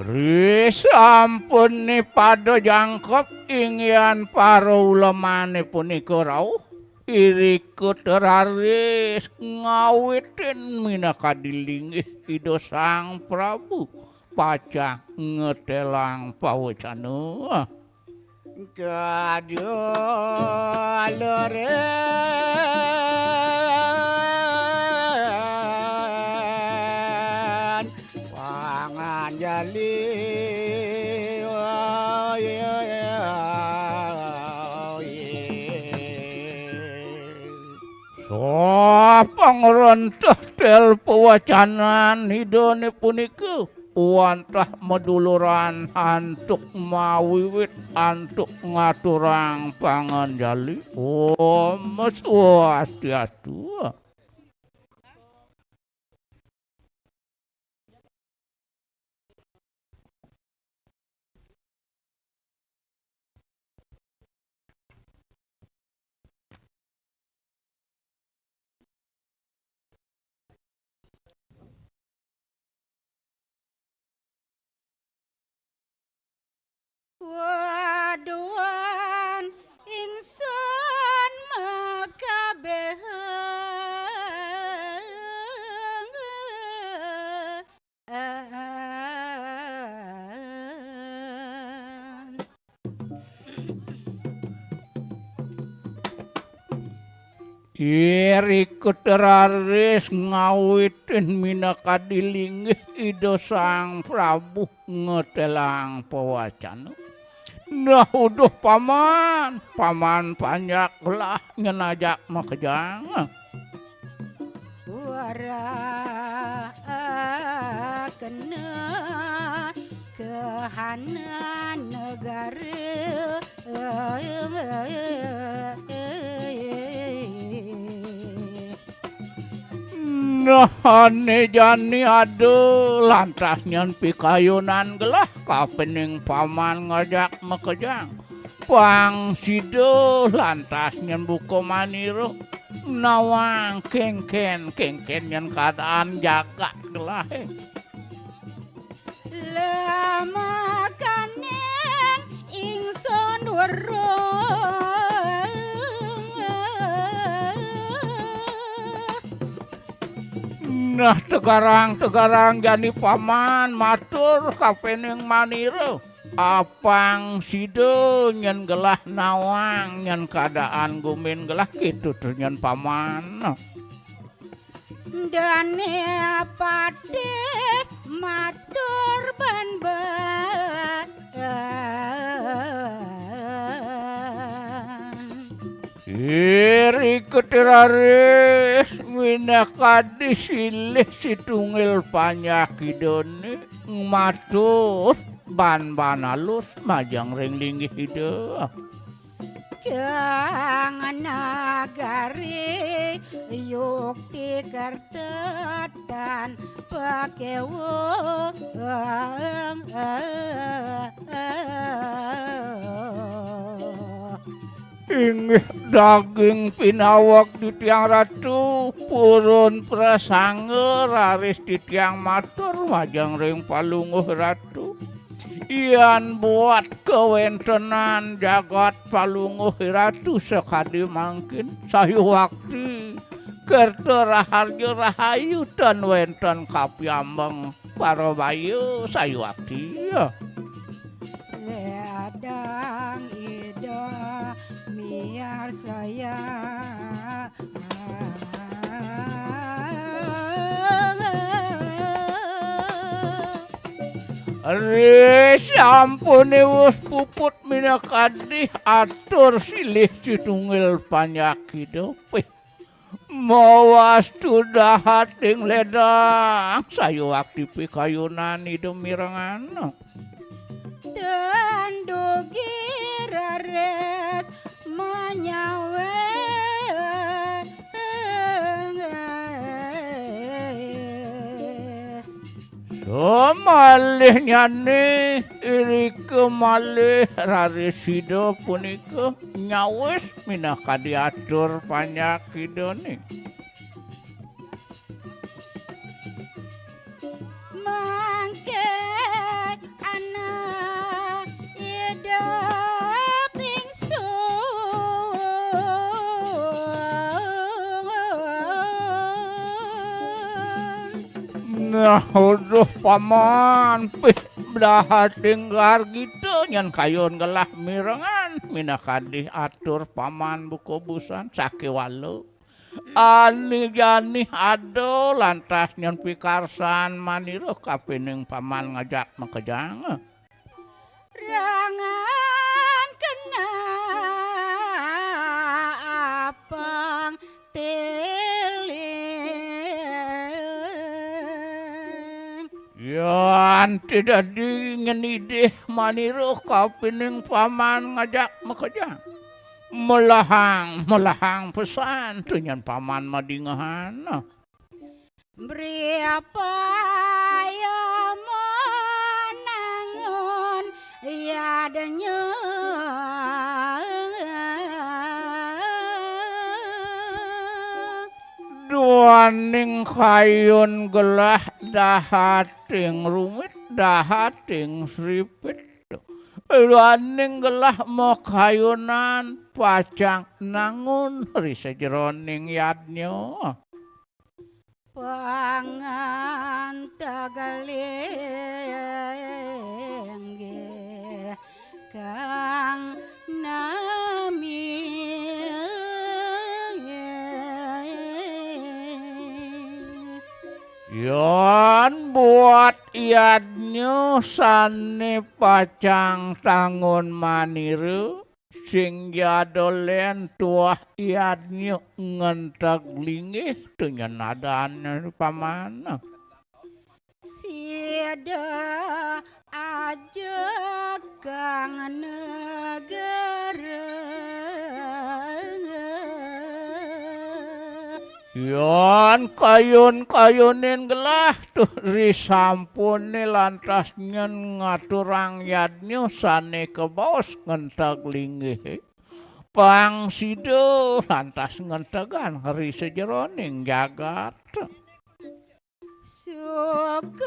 Risampune pada jangkep inggihan para ulemane punika rauh, irika te raris ngawitin minakadi linggih Ida Sang Prabu pacang ngetelang pawecana. Kaduluren panganjali. Sapangrentetel pawacanan Idane punika wantah maduluran antuk mawiwit antuk ngaturang panganjali. Om Swastiastu. Irika raris ngawitin minakadi linggih Ida Sang Prabu ngetelang pawacana. Nah, uduh paman, paman panjak gelah nyen ajak makejang. Wara kena kahanan negara. Nah, ané jani ada lantas nyen pikayunan gelah kapining paman ngajak makejang. Pang sida lantas nyen buka manira nawang kéngkén, kéngkén nyen kadaan jagat gelahé. Lamakaning ingsun weruh. Nah, tegarang-tegarang jani paman matur kapining manira. Apang sida nyen gelah nawang nyen kadaan gumin gelah kitu tur nyen paman. Dané patih matur ban-ban. Irika raris minakadi silih situnggil panjakidané matur ban-ban alus majeng ring linggih Ida. Kang nagari yukti kertetan pakewa. Inggih daging pinaweg titiang Ratu, purun prasangga raris titiang matur majeng ring Palungguh Ratu. Yan buat kawéntenan jagat Palungguh Ratu sakadi mangkin, sayuwakti kerta raharja rahayu tan wénten kapiambeng parabaya sayuwakti. Ledang Ida miarsaya. Ri sampune wus puput minakadi atur silih situnggil panjakida. Pih, mawastu dahating ledang sayuwakti pikayunan Ida mirengan. Ten dugi raris manyawis. Samalih nyane irika malih raris sida punika nyawis minakadi atur panjakidane. Mangke ana idup ingsun. Nah, uduh paman, pih, dahating gargita nyen kayun gelah mirengan minakadi atur paman buka busan sakéwala. Anih-anih ada lantas nyen pikarsan manira kapining paman ngajak makejang. Rangan kena apang tiling. Yan tidak dingin idih manira kapining paman ngajak makejang. Melahang, melahang pesan, tu nyen paman madingehan. Bri apa ya menangun yadnya. Duaning kayun gelah dahating rumit, dahating sripit. Duaning gelah makayunan pacang nangun ri sajeroning yadnya. Pangan tegelinggih kang nami. Yan buat yadnya sané pacang tangun manira, sing jada lén tuah yadnya ngenteg linggih, tu nyen adané pamana. Sida ajeg kang negara. Yan kayun-kayunin gelah tuh risampuné lantas nyen ngaturang yadnya sané kabaos ngenteg linggih. Pang sida lantas ngentegang ri sajeroning jagat. Sukerta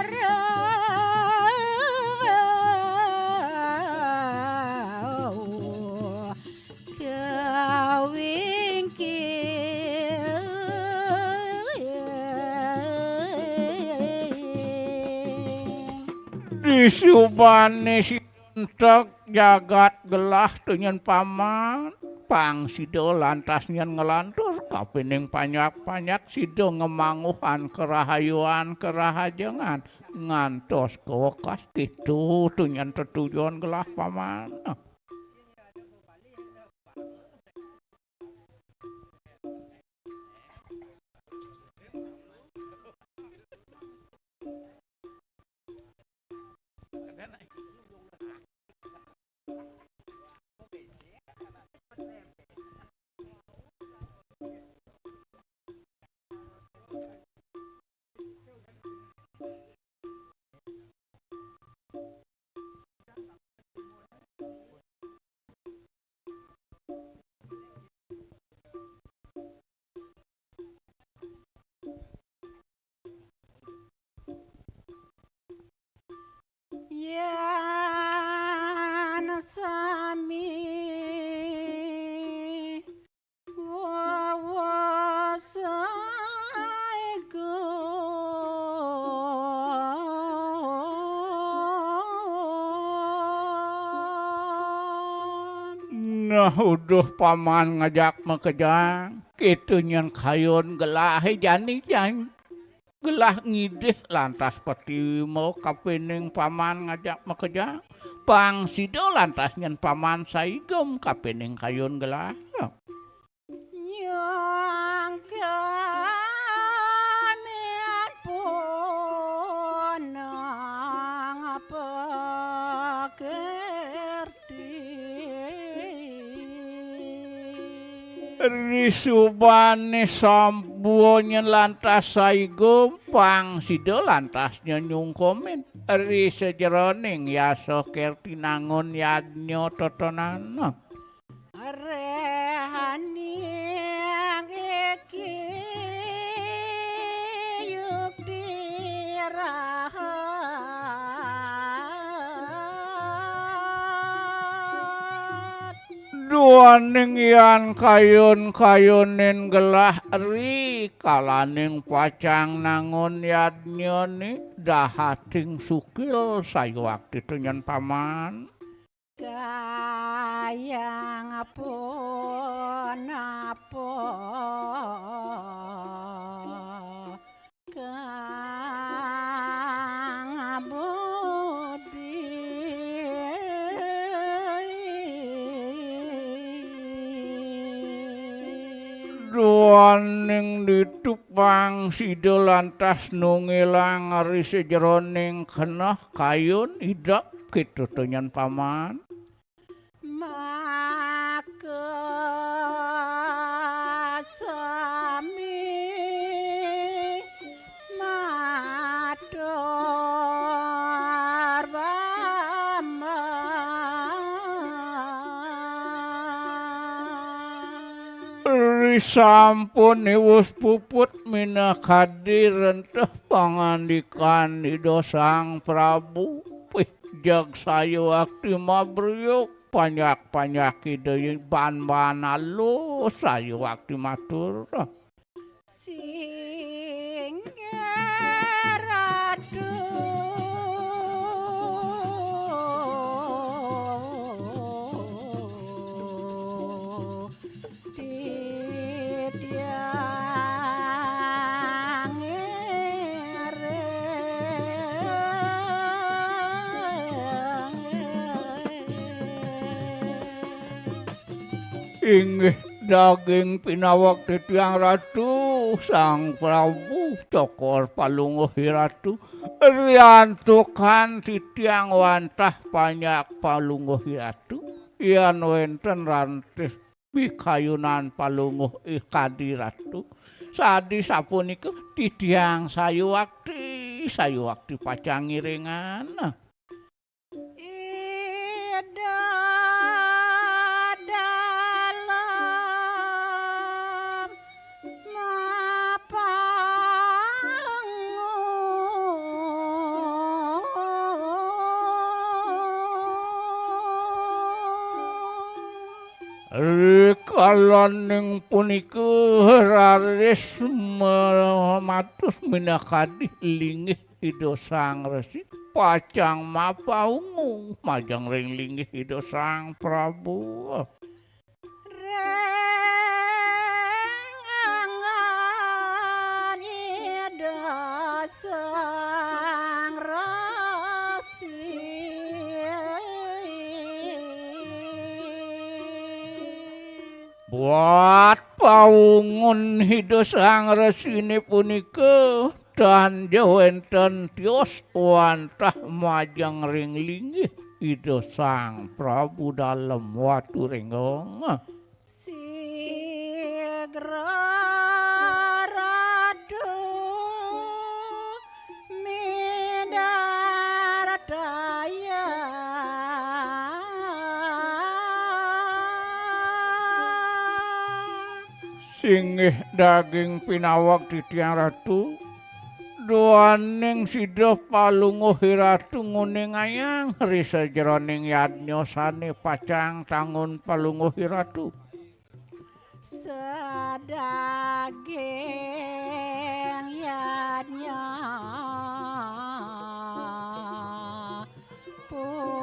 rauh kawingking. Disubané si Enteg jagat gelah tu nyen paman, pang sida lantas nyen nglantur kapining panjak-panjak sida ngemangguhan karahayuan karahajengan ngantos kawekas kitu tu nyen tetujon gelah paman. Yan sami wawa saigum. Nah, uduh paman ngajak makejang, kitu nyen kayun gelahé jani jani. Gelah ngidih lantas patima kapining paman ngajak makejang. Pang sida lantas nyen paman saigum kapining kayun gelah. Nyangkamian punang pakerti. Risubané sampun lantas saigum, pang sida lantas nyungkumin ri sajeroning yasa kerti nangun yadnya totonan. Rehaning iki yukti rahat. Duaning yan kayun-kayunin gelah ri kalaning pacang nangun yadnyané dahating sukil sayuwakti tu nyen paman. Kayang punapa kang budi. Duaning ditu pang sida lantas nungilang ri sajeroning keneh kayun idep kitu tu nyen paman. Maka sami matur bambang. Risampun iwus puput minakadi renteh pangandikan Ida Sang Prabu. Wih, jag sayuwakti mabriuk. Panjak-panjak Ida ban-ban alus sayuwakti matur. Singgih Ratu titiang Inggih daging pinawek titiang Ratu, Sang Prabu, cokor palungguh i Ratu. Riantukan titiang wantah panjak palungguh i Ratu. Yan wénten rantih pikayunan palungguh i kadi Ratu. Sadi sapunika titiang sayuwakti, sayuwakti pacang ngiringan. Ida Dalem mapangu. Rikalaning punika raris ma-, matur minakadi linggih Ida Sang Resi pacang mapaungu majeng ring linggih Ida Sang Prabu. Ring anggan Ida Sang Resi. Buat paungun Ida Sang Resine punika, tan ja wenten tios wantah majeng ring linggih Ida Sang Prabu Dalem Waturénggong. Sigra Ratu midartayang. Singgih daging pinawek titiang Ratu, duaning sida palungguh i Ratu nguningayang ri sajeroning yadnya sane pacang tangun palungguh i Ratu. Sadaging yadnya puniki.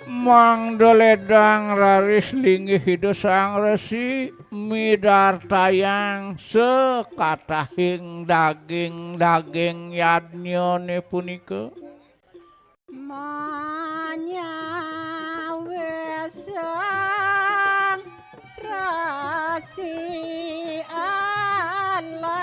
Mangda ledang raris linggih Ida Sang Resi midartayang sakatahing daging-daging yadnyane punika. Manyawisang Resi Alat.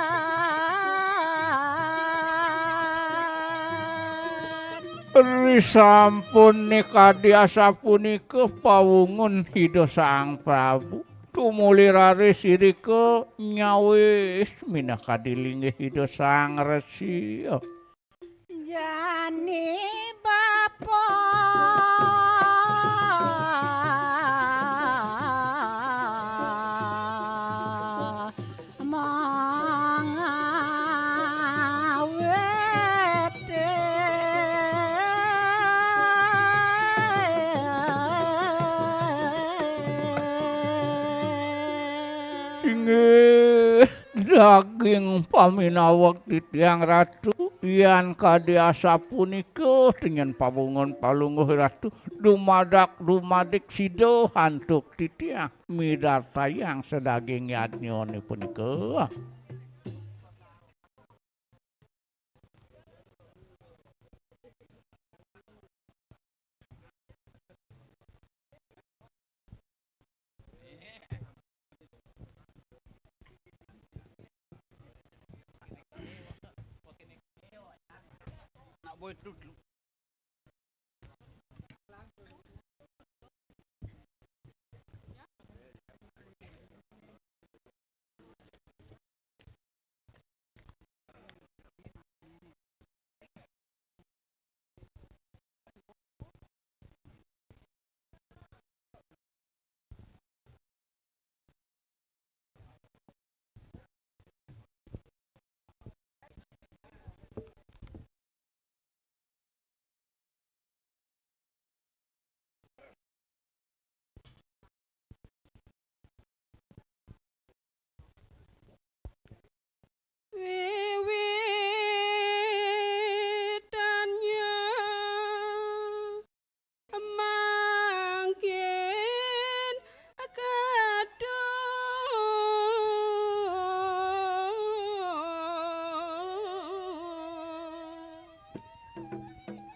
Risampun nikadi asapunika pawungun Ida Sang Prabu. Tumuli raris irika nyawis minakadi linggih Ida Sang Resi. Jani bapa mangawit. Inggih. Daging paminaweg titiang Ratu, yan kadi asapunika tenyen pawungun palungguh Ratu, dumadak dumadik sida antuk titiang midartayang sadaging yadnyane punika.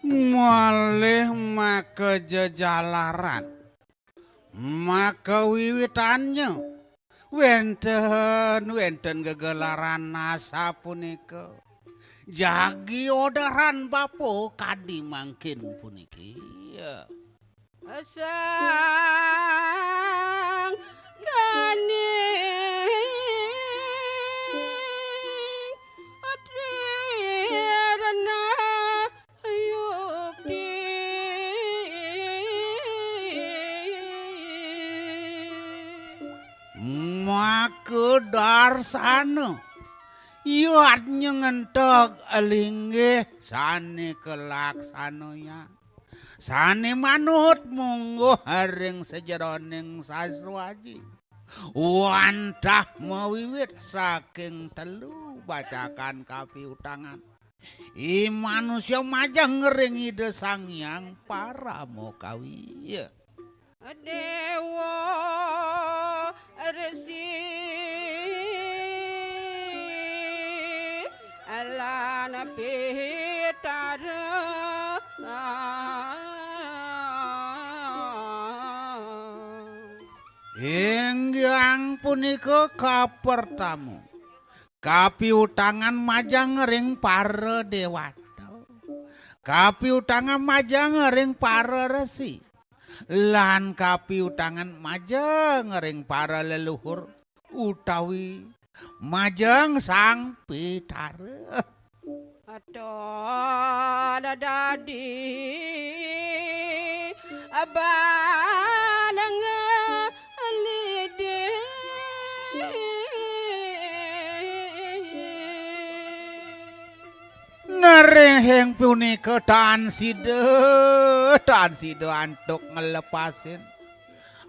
Malih makajejalaran, makawiwitannya, wénten, wénten gegelaran asapunika. Jagi orderan bapa kadi mangkin puniki. Sang Ganing Tirna Yukti. Maka darsana yadnya ngenteg linggih sané kalaksanayang, sané manut mungguh ring sajeroning sastra aji. Wantah mawiwit saking telu bacakan kapiutangan. I manusa majeng ring Ida Sang Hyang Parama Kawi. Déwa Resi lan Pitara. Inggih punika kapertama. Kapiutangan majeng ring para déwata. Kapiutangan majeng ring para resi. Lan kapiutangan majeng ring para leluhur utawi majeng Sang Pitara. Aton dadi abaneng lidih. Nerehing punika tan sida, tan sida antuk nglepasin.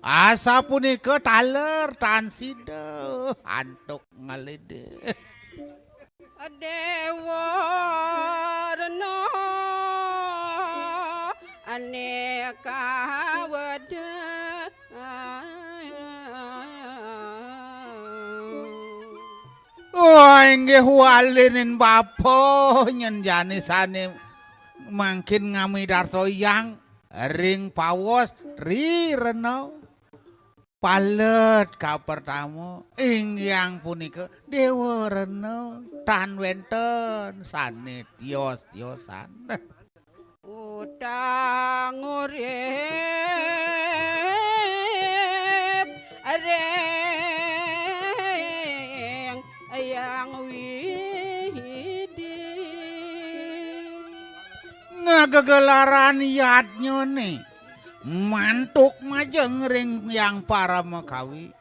Asapunika taler tan sida antuk nglidih. Déwa Rena anéka wedha. Oh, inggih walinin bapa nyen jani sané mangkin ngamidarta yang ring pawos Tri Rena. Palet kapertama, inggih punika Déwa Rena, tan wénten sané tios-tiosan. Utang urip ring Hyang Widi. Ngagegelaran yadnyané mantuk majeng ring Hyang Paramakawi.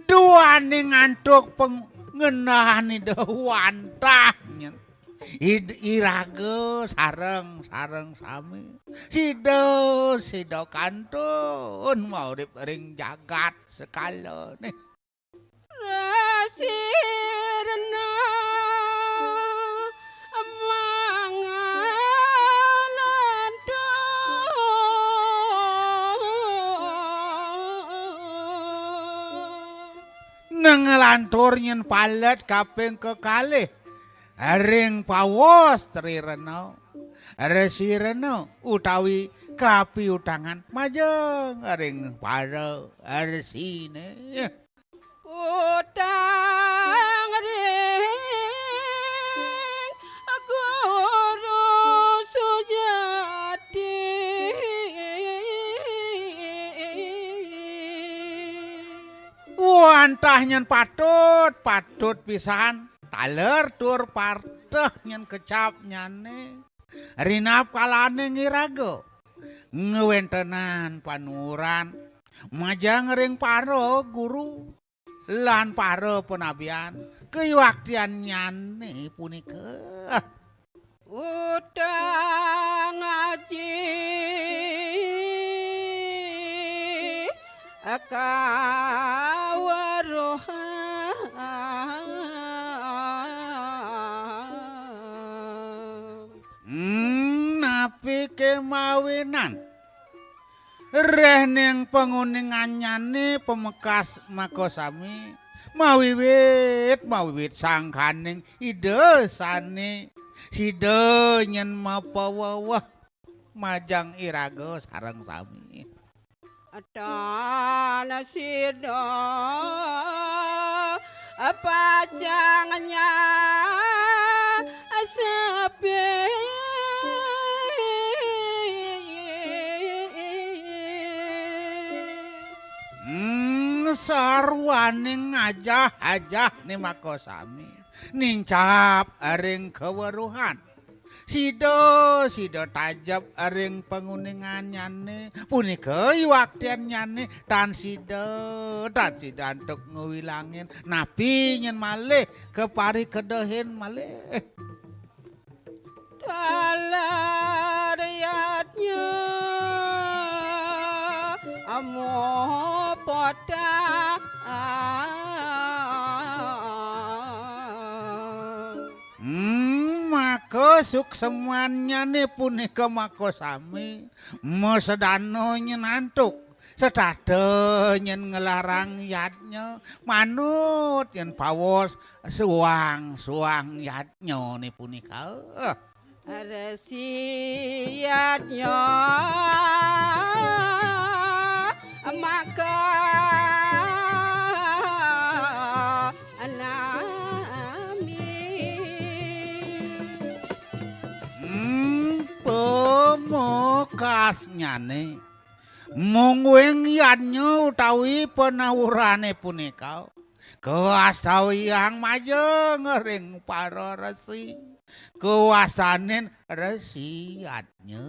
Duaning antuk pang-, ngenah Ida wantah nyen. Id-, iraga sareng, sareng sami. Sida, sida kantun maurip ring jagat sekalané. Rasirna mangalantur. Nang lantur nyen palet kaping kekalih ring pawos Tri Rena, Resi Rena utawi kapiutangan majeng ring para resiné. Utang ring Guru Sujati. Wantah nyen patut, patut pisan. Taler tur pateh nyen kecapnyané. Rinap kalaning iraga ngwéntenan panuuran majeng ring para guru lan para panabian kayuaktiannyané punika. Utang aji kaweruhan. Hmm, napi kémawinan? Réh ning panguningannyané pamekas makasami, mawiwit, mawiwit sangkaning Ida sané sida nyen mapaweweh. majeng iraga sareng sami. Tan sida pacangnya sepi. Hmm, sarwaning ajah-ajah ni makasami nincap ring kaweruhan. Sida, sida tajep ring panguningannyane, punika yuaktiannyane tan sida, tan sida antuk ngwilangin napi nyen malih kaparikedehin malih. Taler yadnya amopotang. Hmm, maka suksemannyane punika makasami, masedana nyen antuk, setata nyen nglarang yadnya, manut nyen pawos suang-suang yadnyane punika. Resi yadnya maka nami. Hmm, pamekasnyane, mungguing yadnya utawi panawurane punika kawastawayang majeng ring para resi, kawastanin resi yadnya.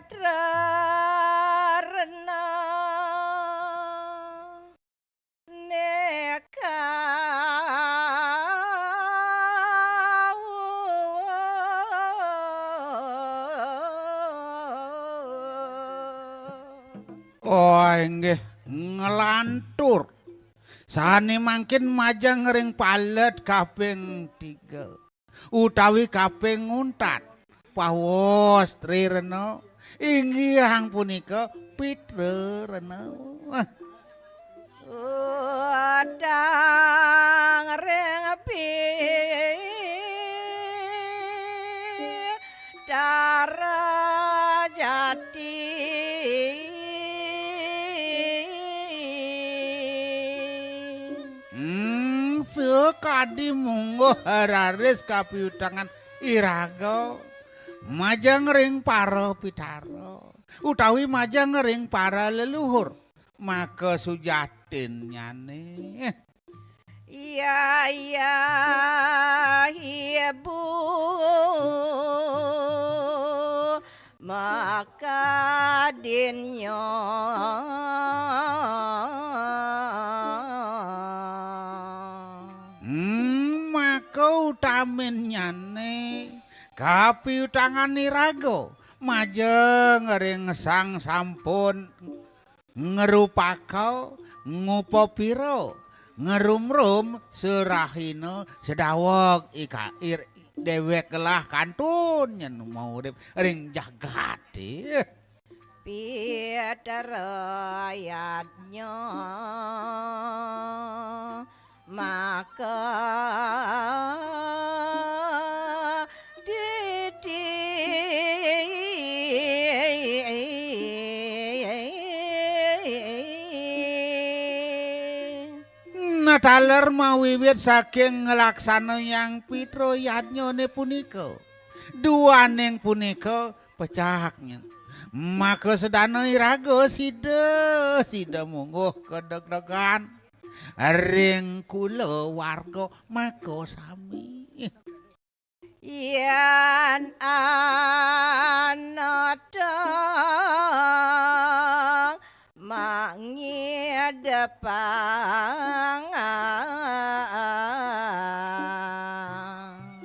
Pitrarna neka. Oh, inggih, nglantur. Sane mangkin majeng ring palet kaping tiga utawi kaping untat. Pawos Tri Rena, inggih punika Pitra Rena. Udang ring Pitra Jati. Hmm, sakadi mungguh raris kapiutangan iraga majeng ring para pitara utawi majeng ring para leluhur, maka sujatinnyane. Iya, iya, ibu, maka dinyo. Hmm, maka utaminnyane kapiutangan iraga majeng ring sang sampun ngrupaka, ngupapira, ngrumrum serahina sedaweg ika-, ir-, dewek lah kantun nyen maurip ring jagate. Pitrayadnya maka didi. Nah, taler mawiwit saking nglaksanayang pitra yadnyane punika. Duaning punika pecak nyen. Maka sedana iraga sida, sida mungguh kadegdegan ring kulawarga maka sami. Yan anata mangidepang.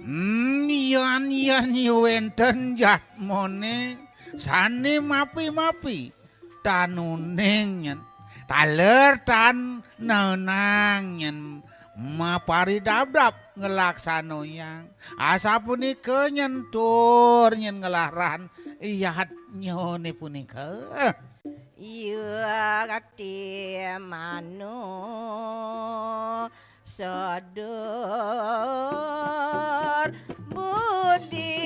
Hmm, yan, yan wénten jadmané sané mapi-mapi tan uning nyén, taler tan neunang nyén, maparidabdab nglaksanayang. Asapunika nyén tur nyén nglarang yadnyané punika. Iya gati manu sadur budi.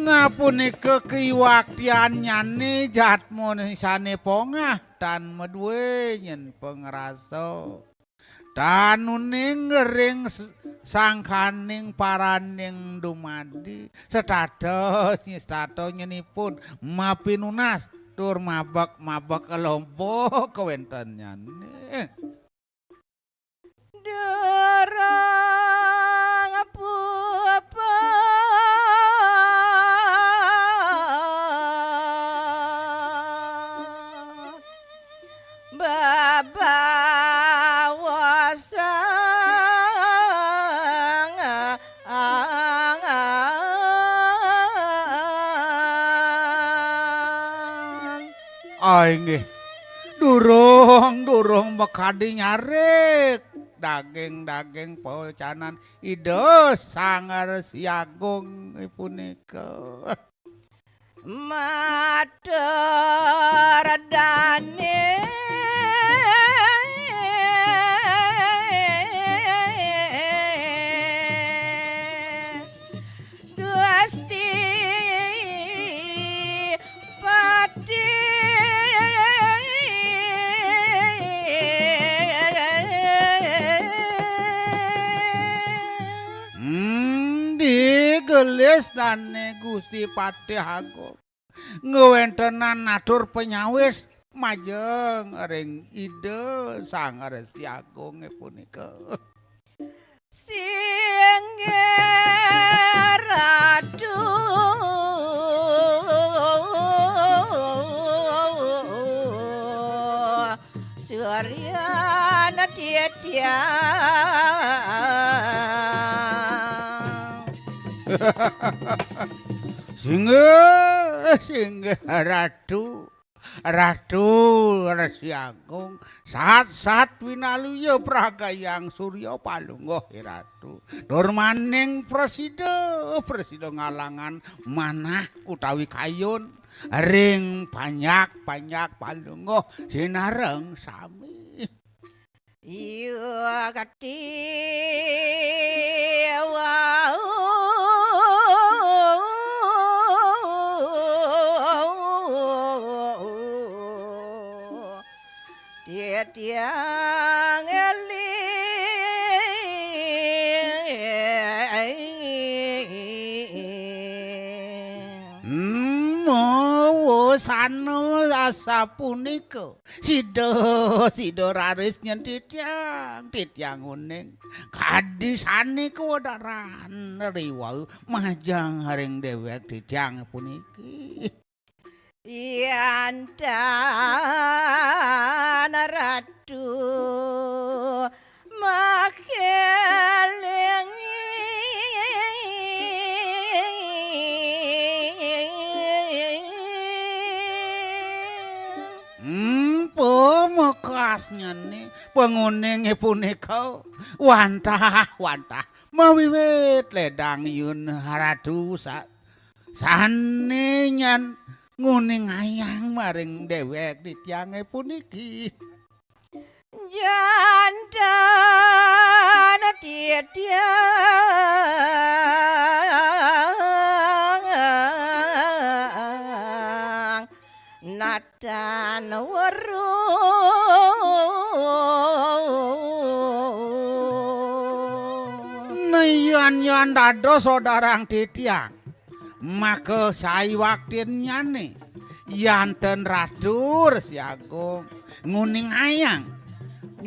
Nah, punika kiwaktiannyané jadmané sané pongah tan madué nyén pangrasa. Tan uning ring s-, sangkaning paraning dumadi, setata, setata nyénipun mapinunas tur mabek-mabek lompo kawéntennyané. Durung pupuh bebaosan. Ah, inggih. Durung, durung makadi nyarik daging-daging pawecanan Ida Sang Resi Agung punika. Matur dané Gusti Patih. Hmm, digelis dané Gusti Patih Agung. Ngwéntenan atur panyawis majeng ring Ida Sang Resi Agung punika. Singgih Ratu Surya Naditya. Singgih, singgih Ratu. Ratu Resi Agung, sat-sat winaluya pragayang surya palungguh, Ratu. Tur maning prasida, prasida ngalangan manah utawi kayun ring panjak-panjak palungguh sinareng sami. Iya gati wau titiang éling. Hmm, mawasana asapunika. Sida, sida raris nyén titiang, titiang uning. Kadi sané kawedaran riwau majeng ring déwék titiang puniki. Yan tan Ratu makeling. Hmm, pamekasnyané panguningé punika wantah, wantah mawiwit lédang yun Ratu sa-, sané nyén nguningayang maring déwék titiangé puniki. Jandan titiang natan weruh. Yan dados sodarang titiang, maka saiwaktinnyané, yan ten Ratu Resi Agung nguningayang,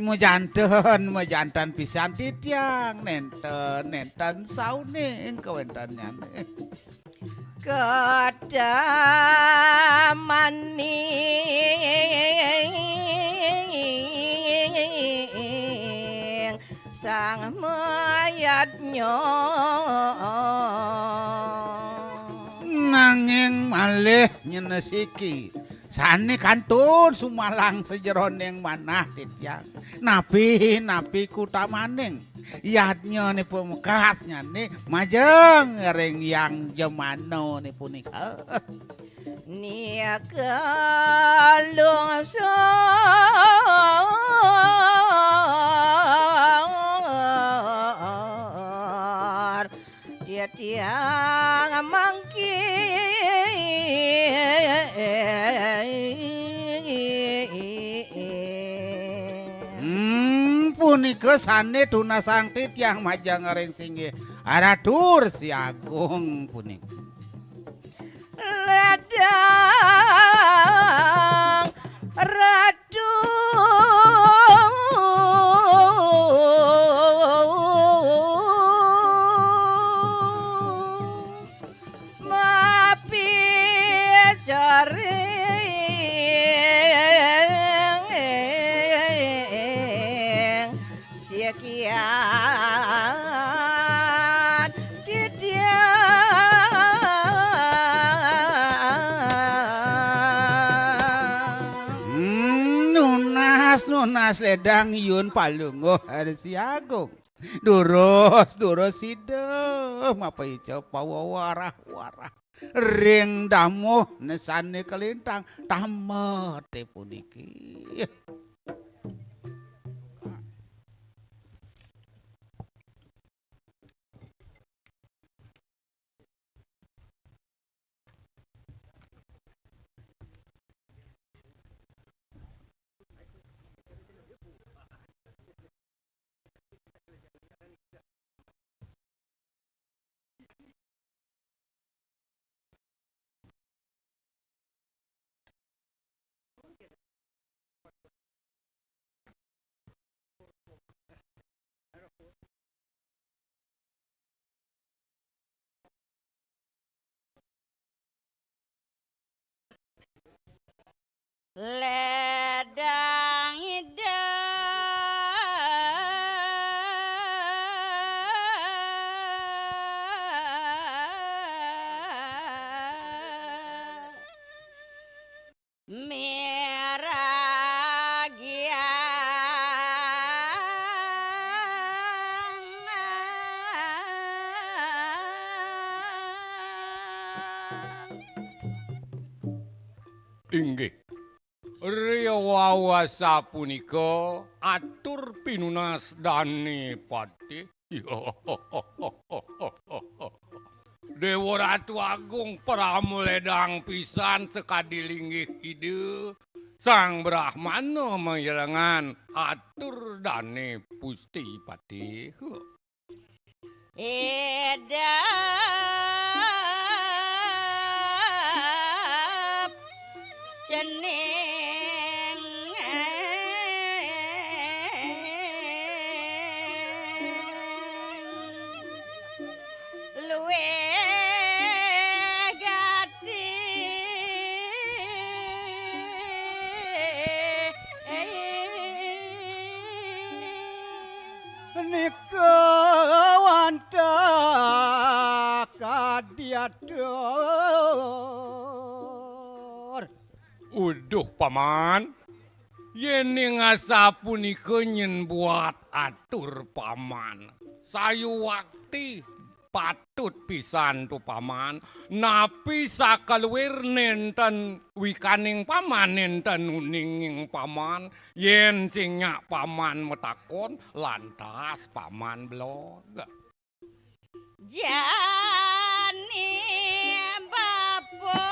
majanten, majanten pisan titiang, nénten, nénten sauning kawéntennyané. Kadamaning sang mayadnya. Nanging malih nyenesiki sané kantun sumalang sajeroning manah titiang. Napi-napi kutamaning yadnyané pamekasnyané majeng ring Hyang Jemanané punika. Nika lungsur titiang mangkin. Hmm, punika sané tunasang titiang majeng ring singgih Ratu Resi Agung punika. Ledang Ratu mapijaring. Sikian titiang. Hmm, nunas, nunas ledang Hyang Palungguh Resi Agung. Durus, durus sida mapaica pawewarah-warah ring damuh sané kalintang tameté puniki. Ledang Ida. Miragiang. Inggih. Riwau asapunika atur pinunas Dané Patih. Déwa Ratu Agung, parama ledang pisan sakadi linggih Ida Sang Brahmana mairengan atur Dané Pusti Patih. Ida cening luwih gati. Nika wantah kadiatur. Uduh, Paman. Yéning asapunika nyén buat atur, Paman. Sayuwakti patut pisan to, Paman. Napi sakaluir nénten wikaning Paman, nénten uninging Paman. Yén sing nyak Paman matakon, lantas Paman belog. Jani bapa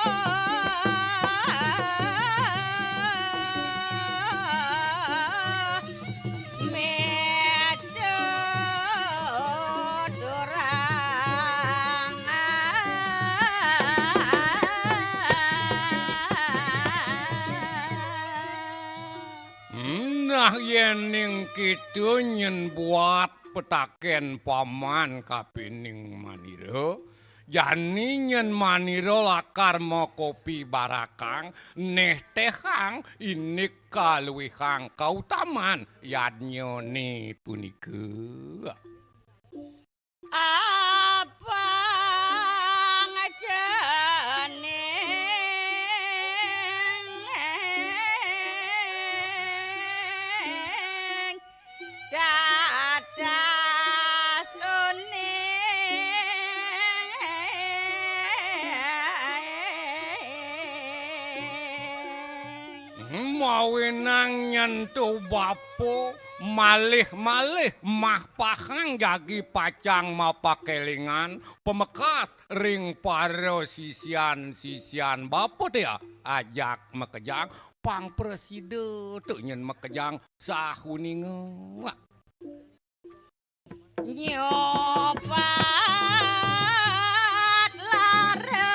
meda durang. Nah, yéning kitu nyén buat petaken paman kapining manira, jani nyén manira lakar makopi barakang, néh téhang indik kaluihang kautaman yadnyané punika. Apang cening dadas uning. Mawinang nyentuh bapa, malih-malih mah pahang jagi pacang mapakélingan pamekas ring para sisian-sisian bapa té ajak makejang, pang prasida tu nyén makejang sahuninga. Nyopat lara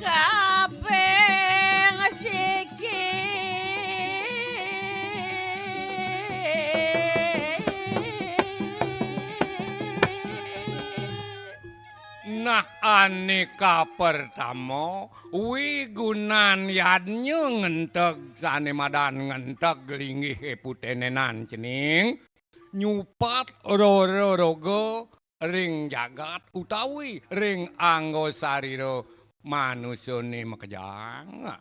kaping siki. Nah, ané kapertama, wigunan yadnya ngenteg sané madan ngenteg linggihé puténénan cening, nyupat rara roga ring jagat utawi ring angga sarira manusané makejang.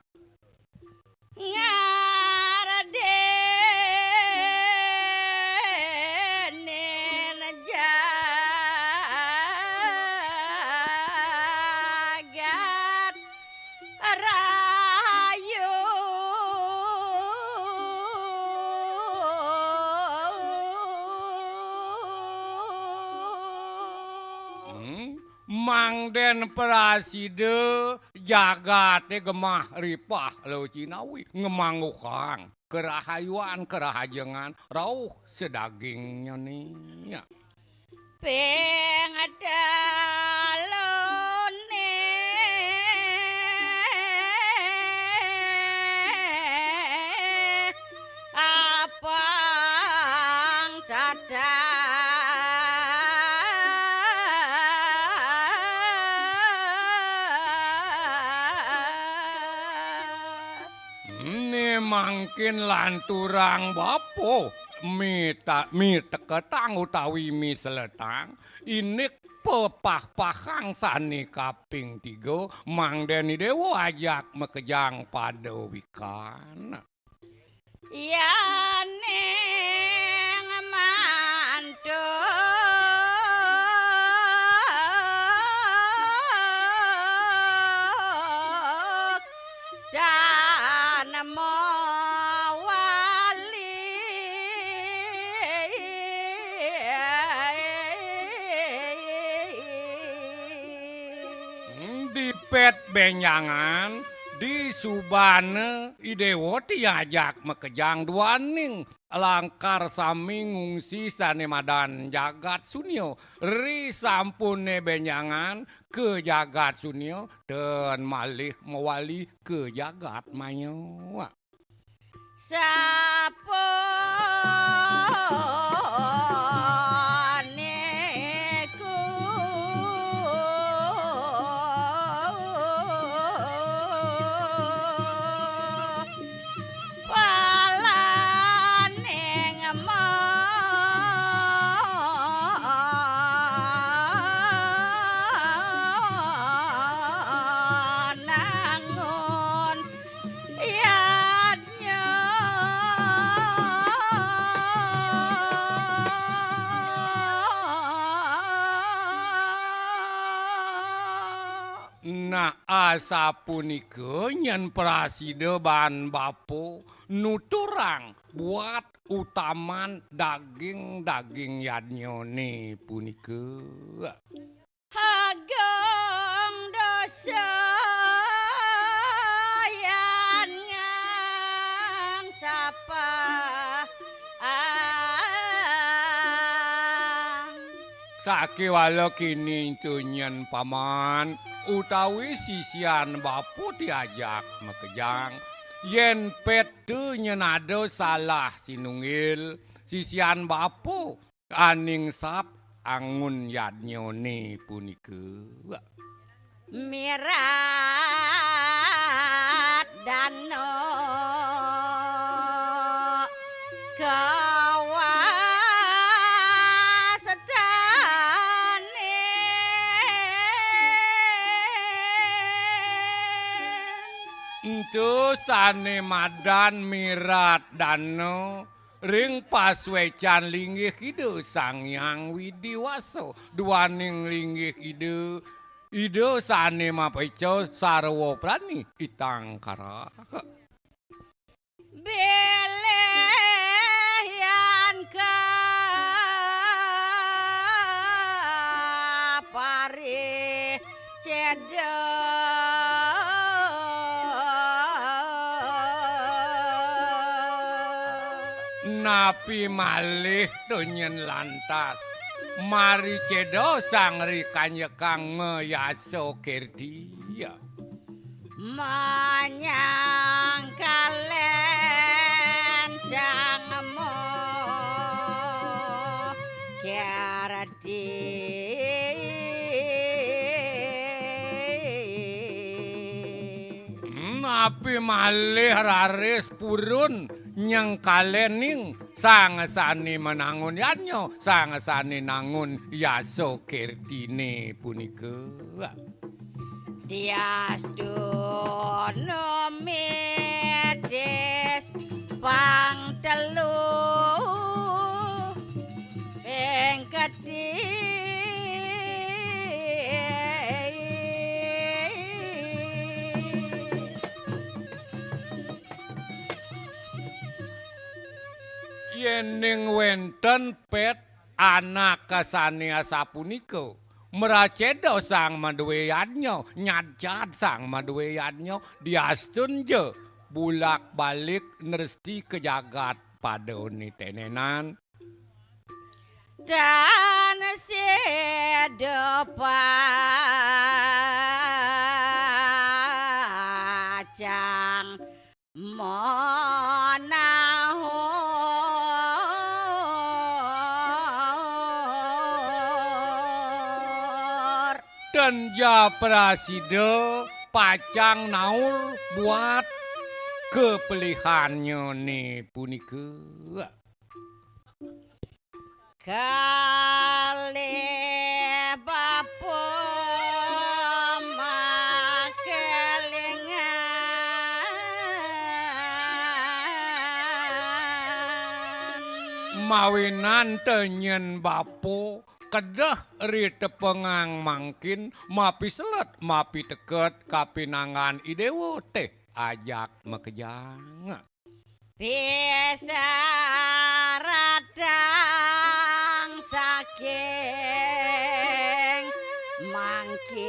Ngardénin jagat raya. Hmm, mangdén prasida jagaté gemah ripah lo cinawi ngamangguhang karahayuan karahajengan rauh sadagingnyané. Ping teluné apang dadas. Né mangkin lanturang bapa mita-, miteketang utawi miseletang indik pepah-pahang sané kaping tiga, mangdén i déwa ajak makejang pada wikan. Yaning mantuk dan mawali. Dipét bénjangan, disubana i déwa té ajak makejang duaning langkar sami ngungsi sané madan jagat sunia. Ri sampuné bénjangan ka jagat sunia, ten malih mawali ka jagat maya. Sapunika palaning manangun yadnya. Nah, asapunika nyén prasida baan bapa nuturang buat utaman daging-daging yadnyané punika. Agung dosa yan ngangsapang. Kakéwala kéné teu nyén paman, utawi sisian bapa té ajak makejang, yén pét teu nyén ada salah sinunggil, sisian bapa aning sap angun yadnyané punika. Mirat dana kawastane. Ento sané madan mirat dana ring pasuécan linggih Ida Sang Hyang Widi Wasa, duaning linggih Ida, Ida sané mapaica sarwa prani itangkara. Bilih yan ka pariceda. Napi malih to nyén lantas mariceda sang rikanjekang mayasa kirti? Manyang kalen sang mo kirti. Hmm, napi malih raris purun nyengkalening sang sané manangun yadnya, sang sané nangun yasa kirtiné punika. Diastuna medis pang telu ping kedhi. Yéning wénten pét anak sané asapunika, mracéda sang madué yadnya, nyadcad sang madué yadnya, diastun ja bulak-balik nresti ka jagat pada niténénan. Tan sida pacang manahur. Tan ja prasida pacang naur buat kapelihannya né punika. Kalih bapa makelingan. Mawinan teu nyén bapa kedeh ri tepengang mangkin mapiselet mapiteket kapinangan I Déwa té ajak makejang. Pisaratang saking mangkin.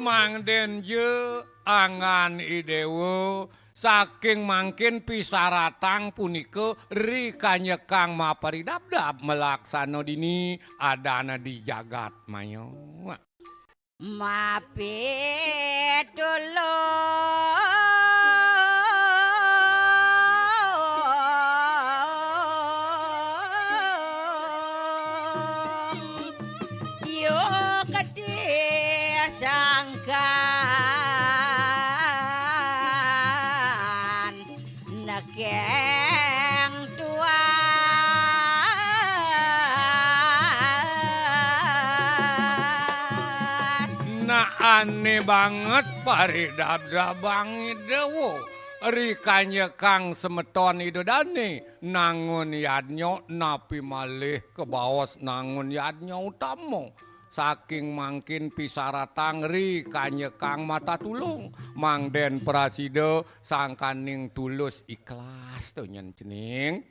Mangdén ja anggan I Déwa, saking mangkin pisaratang punika ri kanjekang maparidabdab malaksana dini adana di jagat maya. Mapitulung yukti sangkan nekeng tuas. Nah, ané banget paridabdabang I Déwa. Ri kanjekang semeton Ida Dané nangun yadnya napi malih kabaos nangun yadnya utama. Saking mangkin pisaratang ri kanjekang matatulung, mangdén prasida sangkaning tulus ikhlas to nyén cening.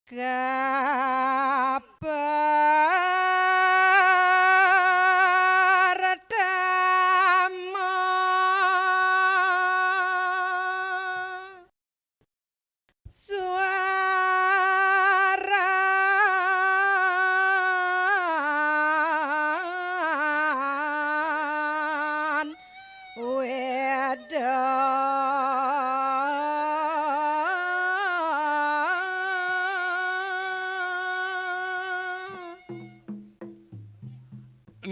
Kapertama, suaran wéda.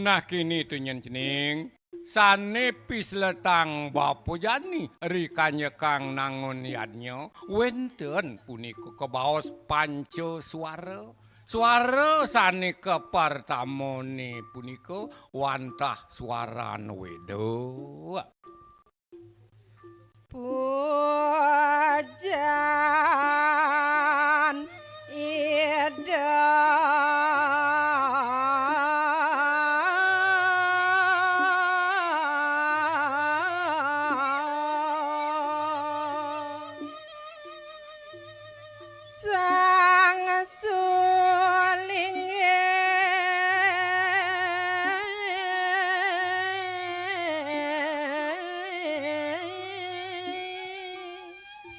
Nah, kéné to nyén cening. Sané pisletang bapa jani ri kanjekang nangun yadnya, wénten punika kabaos panca suara. Suara sané kapertamané punika wantah suaran wéda. Pujan Ida. Sang Sulinggih.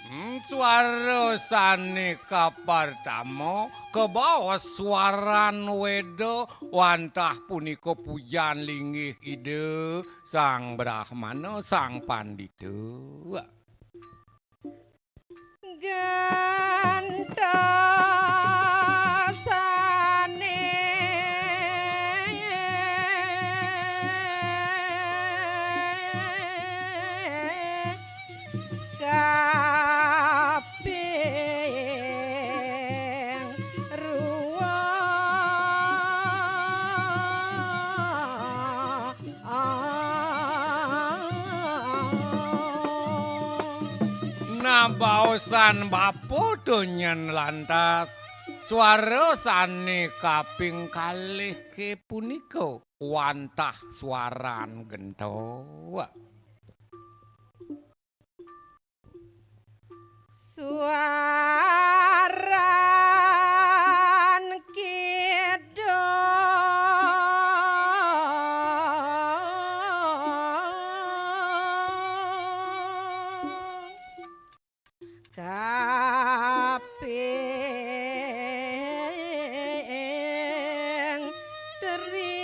Hmm, suara sané kapertama, kabaos suaran wéda, wantah punika pujan linggih Ida Sang Brahmana, Sang Pandita. Gentosané kaping rua. Nabaosan bapa to nyén lantas, suara sané kaping kalih ké punika wantah suaran genta. Suaran kidung kaping teri.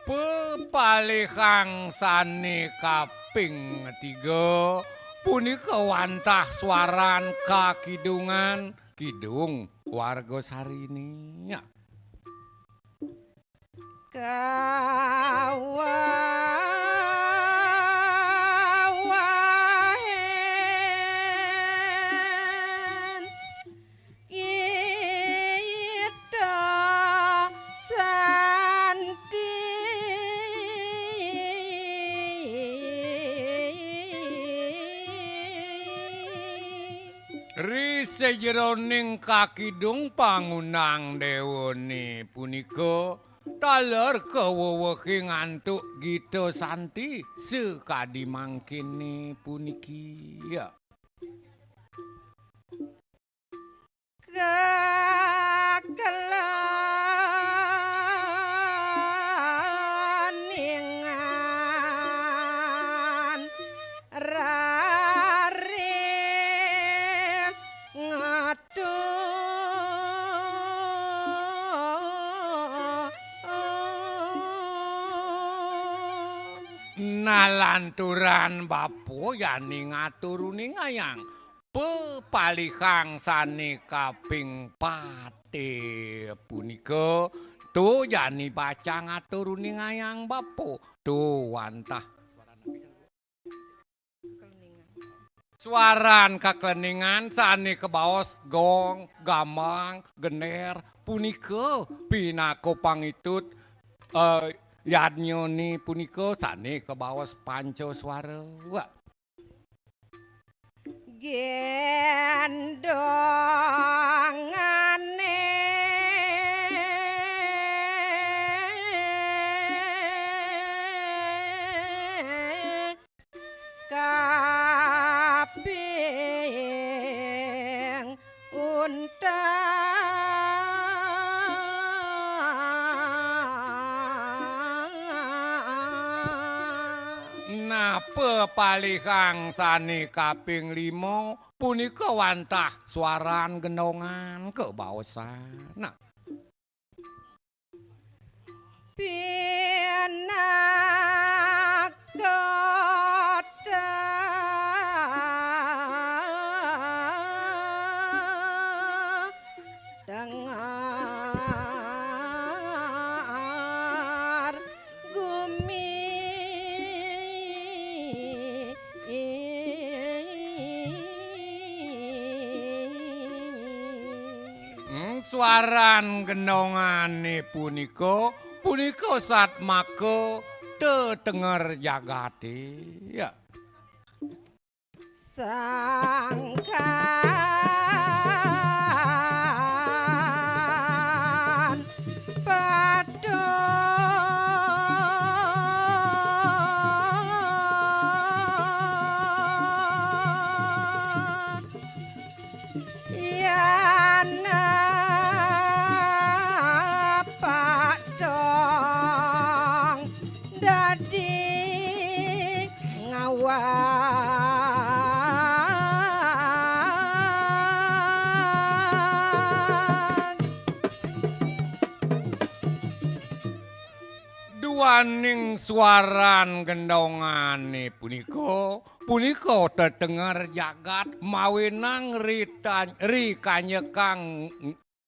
Pepalihang sané kaping tiga, punika wantah suaran kakidungan, kidung warga Sariné. Kawahen Ida Santi. Ri sajeroning kakidung pangundang déwané punika, taler kawewehing antuk Gita Santi sakadi mangkiné puniki. Kakleningan raris ngatur. Nah, lanturan bapa jani ngatur uningayang. Pepalihang sané kaping paté punika, to jani pacang atur uningayang bapa, to wantah. Suaran kakleningan sané kabaos gong, gambang, genér, punika pinaka pangitut, eh, yadnyané punika sané kabaos panca suara. Gendongané. Kepalihang sane kaping lima punika wantah swaran gendongan kabaosan. Nah. Pinaka dengar gumi. Hmm, swaran gendongane punika, punika satmaka tetenger jagate. Ya. Sangkan padha yan padhong dadi ngawag. Duaning swaran gendongane punika, punika tetenger jagat mawenang ritan-, rikanyekang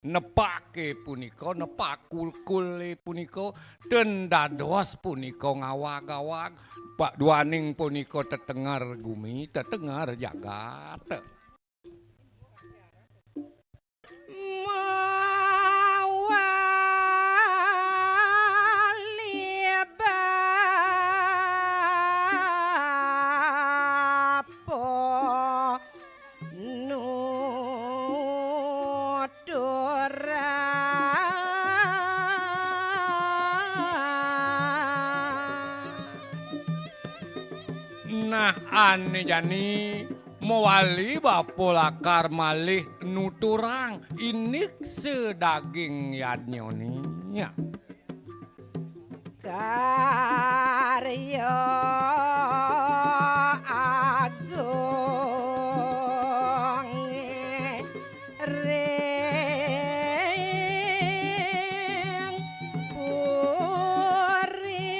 nepake punika, nepak kulkule punika, ten dados punika ngawag-awag, pa-, duaning punika tetenger gumi, tetenger jagat. Mawali bapa nuturang. Nah, ane jani mawali bapa lakar malih nuturang indik sadaging yadnyane. Karya agung ring puri.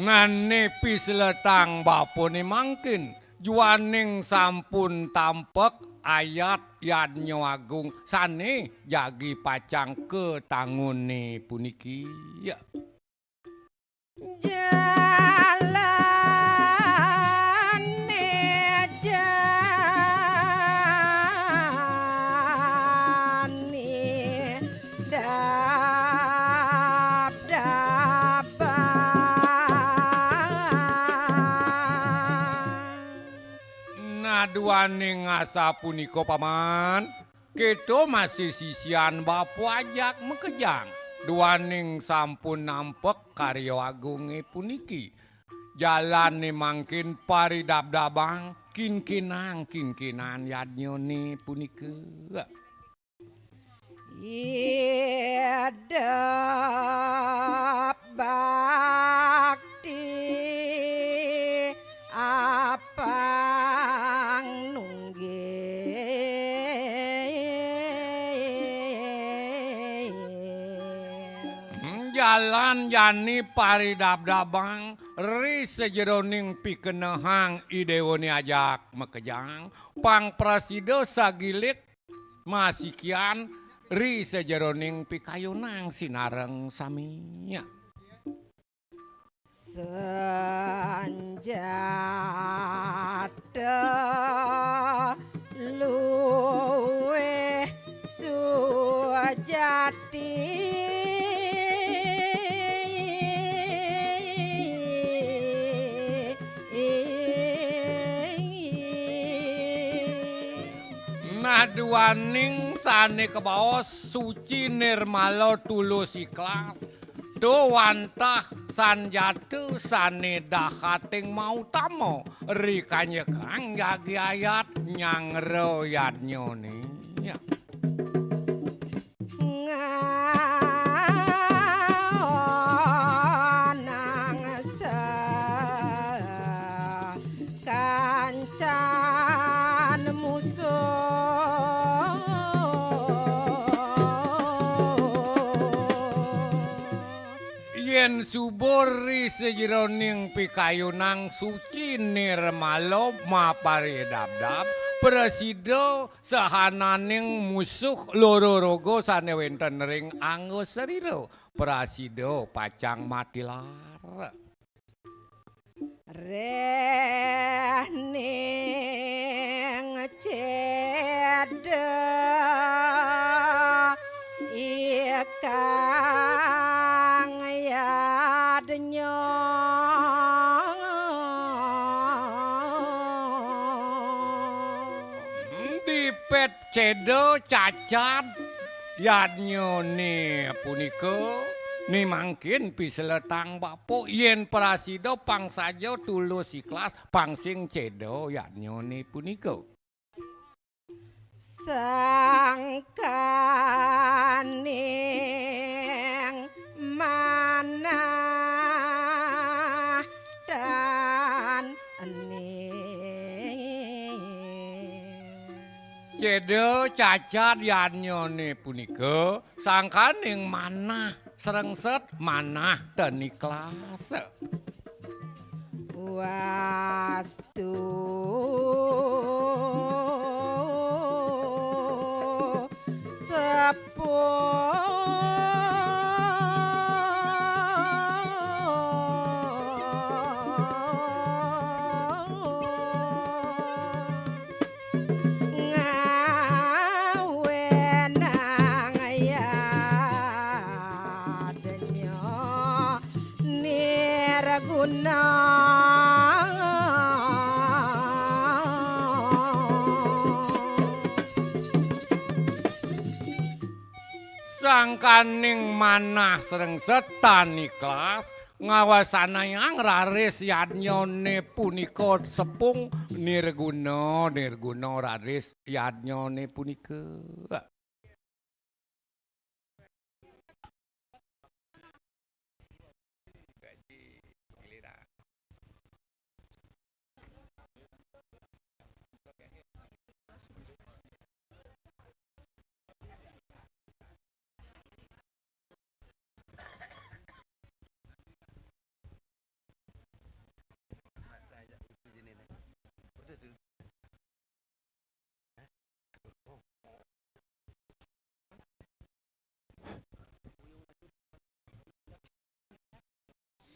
Nane pisletang bapane mangkin, juaning sampun tampek ayat yadnya agung sane jagi pacang katangune puniki. Ya. Jalane jani dap-dapan. Nah, duaning asapunika, Paman, kita masih sisian bapa ajak makejang, duaning sampun nampek karya agunge puniki. Jalane mangkin paridabdabang, kinkinang-kinkinan yadnyane punika. Idep bakti apang nunggil. Hmm, jalan jani paridabdabang ri sajeroning pikenehang Idewone ajak makejang, pang prasida sagilik masikian ri sajeroning pikayunang sinareng sami. Sanjata luwih sujati. Nah, duaning sane kabaos suci nirmala tulus ikhlas, to wantah sanjata sane dahating mautama, ri kanjekang jagi ayat nyanggra yadnyane. Ya. Nga-, Yén subur ri sajeroning pikayunan suci nirmala maparidabdab, prasida sahananing musuh loro roga sané wénten ring angga sarira, prasida pacang matilar. Rehning céda ikang yadnya. Dipét céda cacad yadnyané punika, né mangkin piseletang bapa, yén prasida pang saja tulus ikhlas, pang sing céda yadnyané punika. Sangkaning manah tan ening. Céda cacad yadnyané punika, sangkaning manah srengset, manah ten ikhlas. Wastu sepuh ngawénang yadnya nirguna. Sangkaning manah srengset tan ikhlas, ngawasanayang raris yadnyané punika sepung nirguna, nirguna raris yadnyané punika.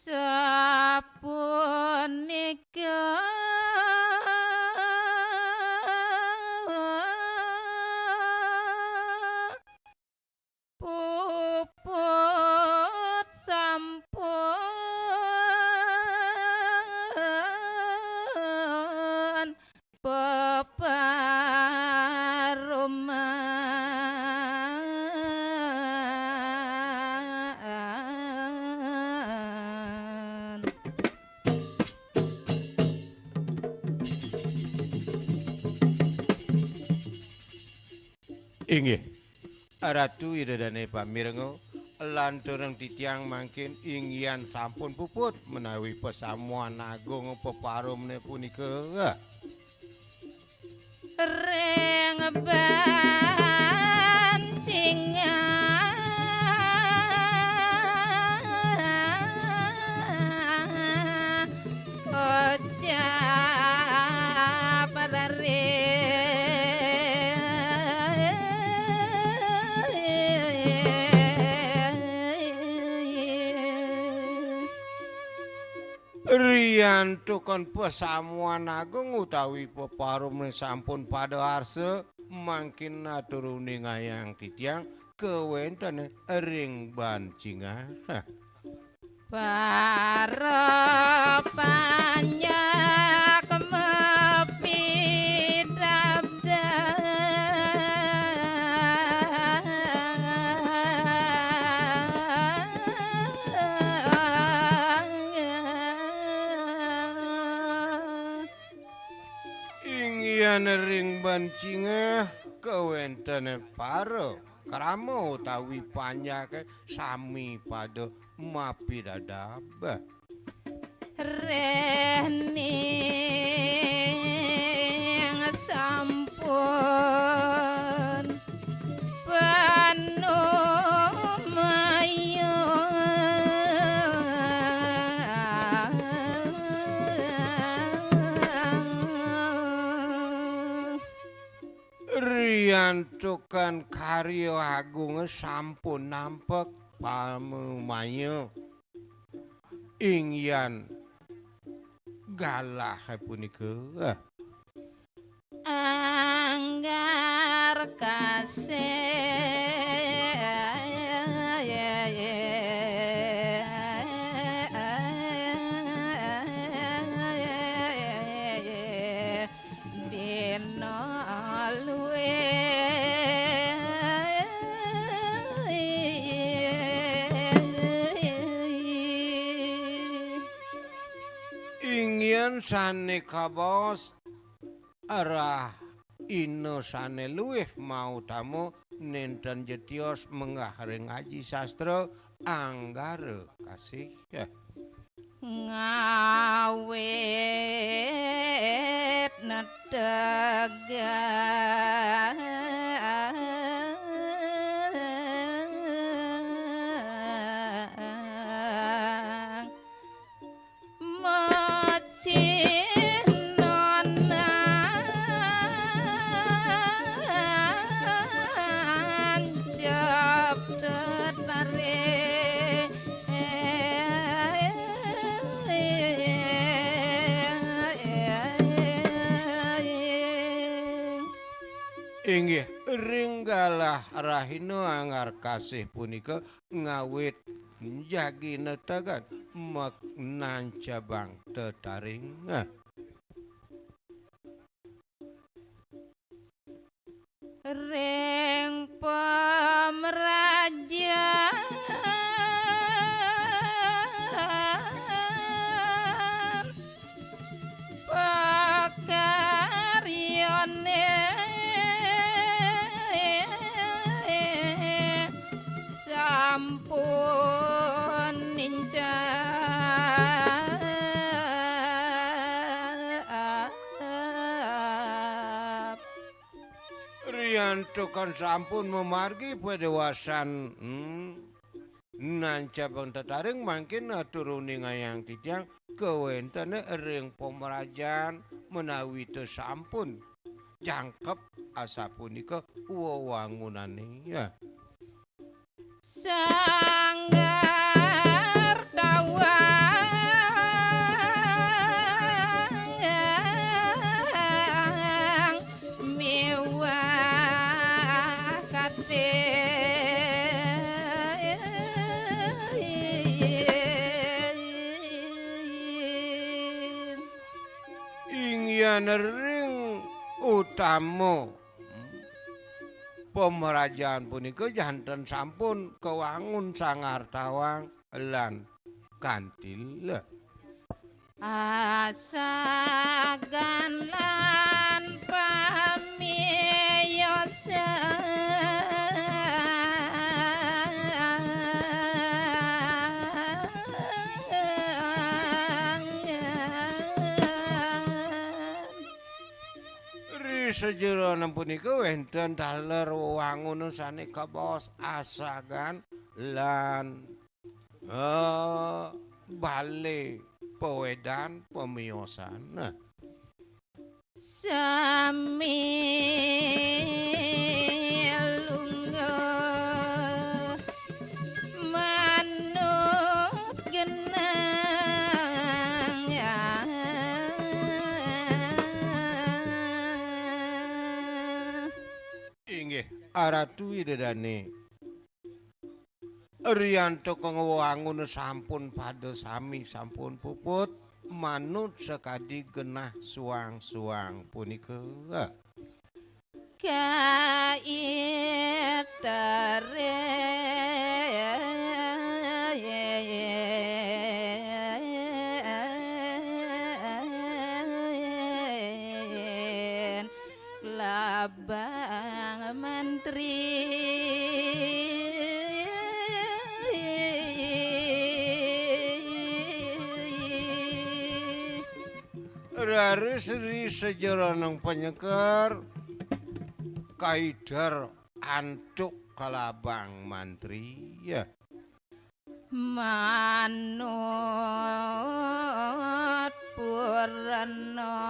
Sapunika puput sampun peparuman. Inggih. Ratu Ida Dané pamireng, lanturang titiang mangkin inggihan sampun puput menawi pasamuan agung peparumné punika. Ring bancingah kocap raris. Riantukan pasamuan agung utawi peparum sampun pada arsa, mangkin atur uningayang titiang kawéntenan ring bancingah. Para panjak mapidabdab. Inggihan ring bancingah kawéntenan para krama utawi panjaké sami pada mapidabdab. Rehning sampun panumayun. Antukan karya agung sampun nampek panumaya inggihan galah punika. Anggar kasih. Dina luwih. Inggihan sané kabaos rahina sané luwih mautama nénten ja tios menggah ring aji sastra anggara kasih. Ngawit netegang. Macinan jep tetaring. Inggih, ring galah rahina anggar kasih punika ngawit jagi netegan mek nancabang tetaring. Ring pamrajan pakaryané sampun nincap. Riantukan sampun mamargi padewasan, hmm, nancabang tetaring mangkin atur uningayang titiang kawéntené ring pamrajan menawi ta sampun jangkep asapunika wewangunané, ya. Sanggar tawang miwah katin. Inggihan ring utama pamrajan punika janten sampun kawangun sanggar tawang lan kantil. Asagan lan pamiyosan. Ri sajeroning punika wénten taler wewangunan sané kabaos asagan lan, eh, balé pawédan pamiyosan. Nah. Sami lungguh manut genah. Inggih, Aratu Ida Dané. Riantukan wewangun sampun pada sami, sampun puput, manut sakadi genah suang-suang punika. Kaiteren. Labang Mantri. Raris ri sajeroning panyeker kaider antuk kalabang mantri. Ya. Manut purana.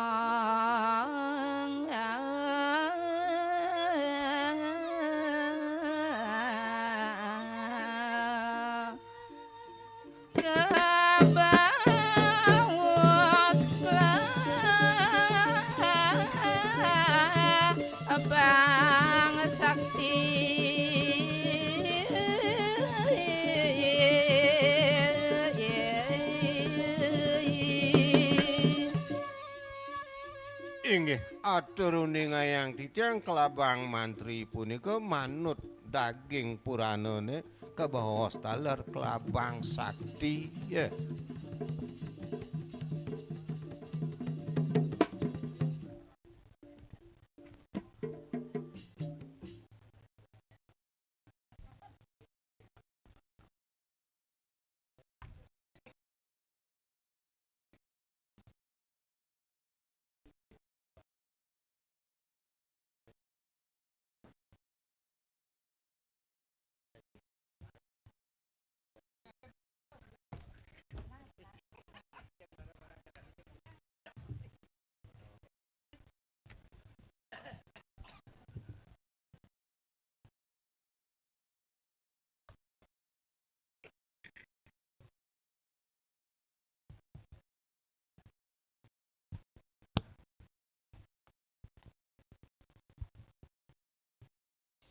Inggih, atur uningayang titiang kelabang mantri punika manut daging puranane kabaos taler kelabang sakti, ya.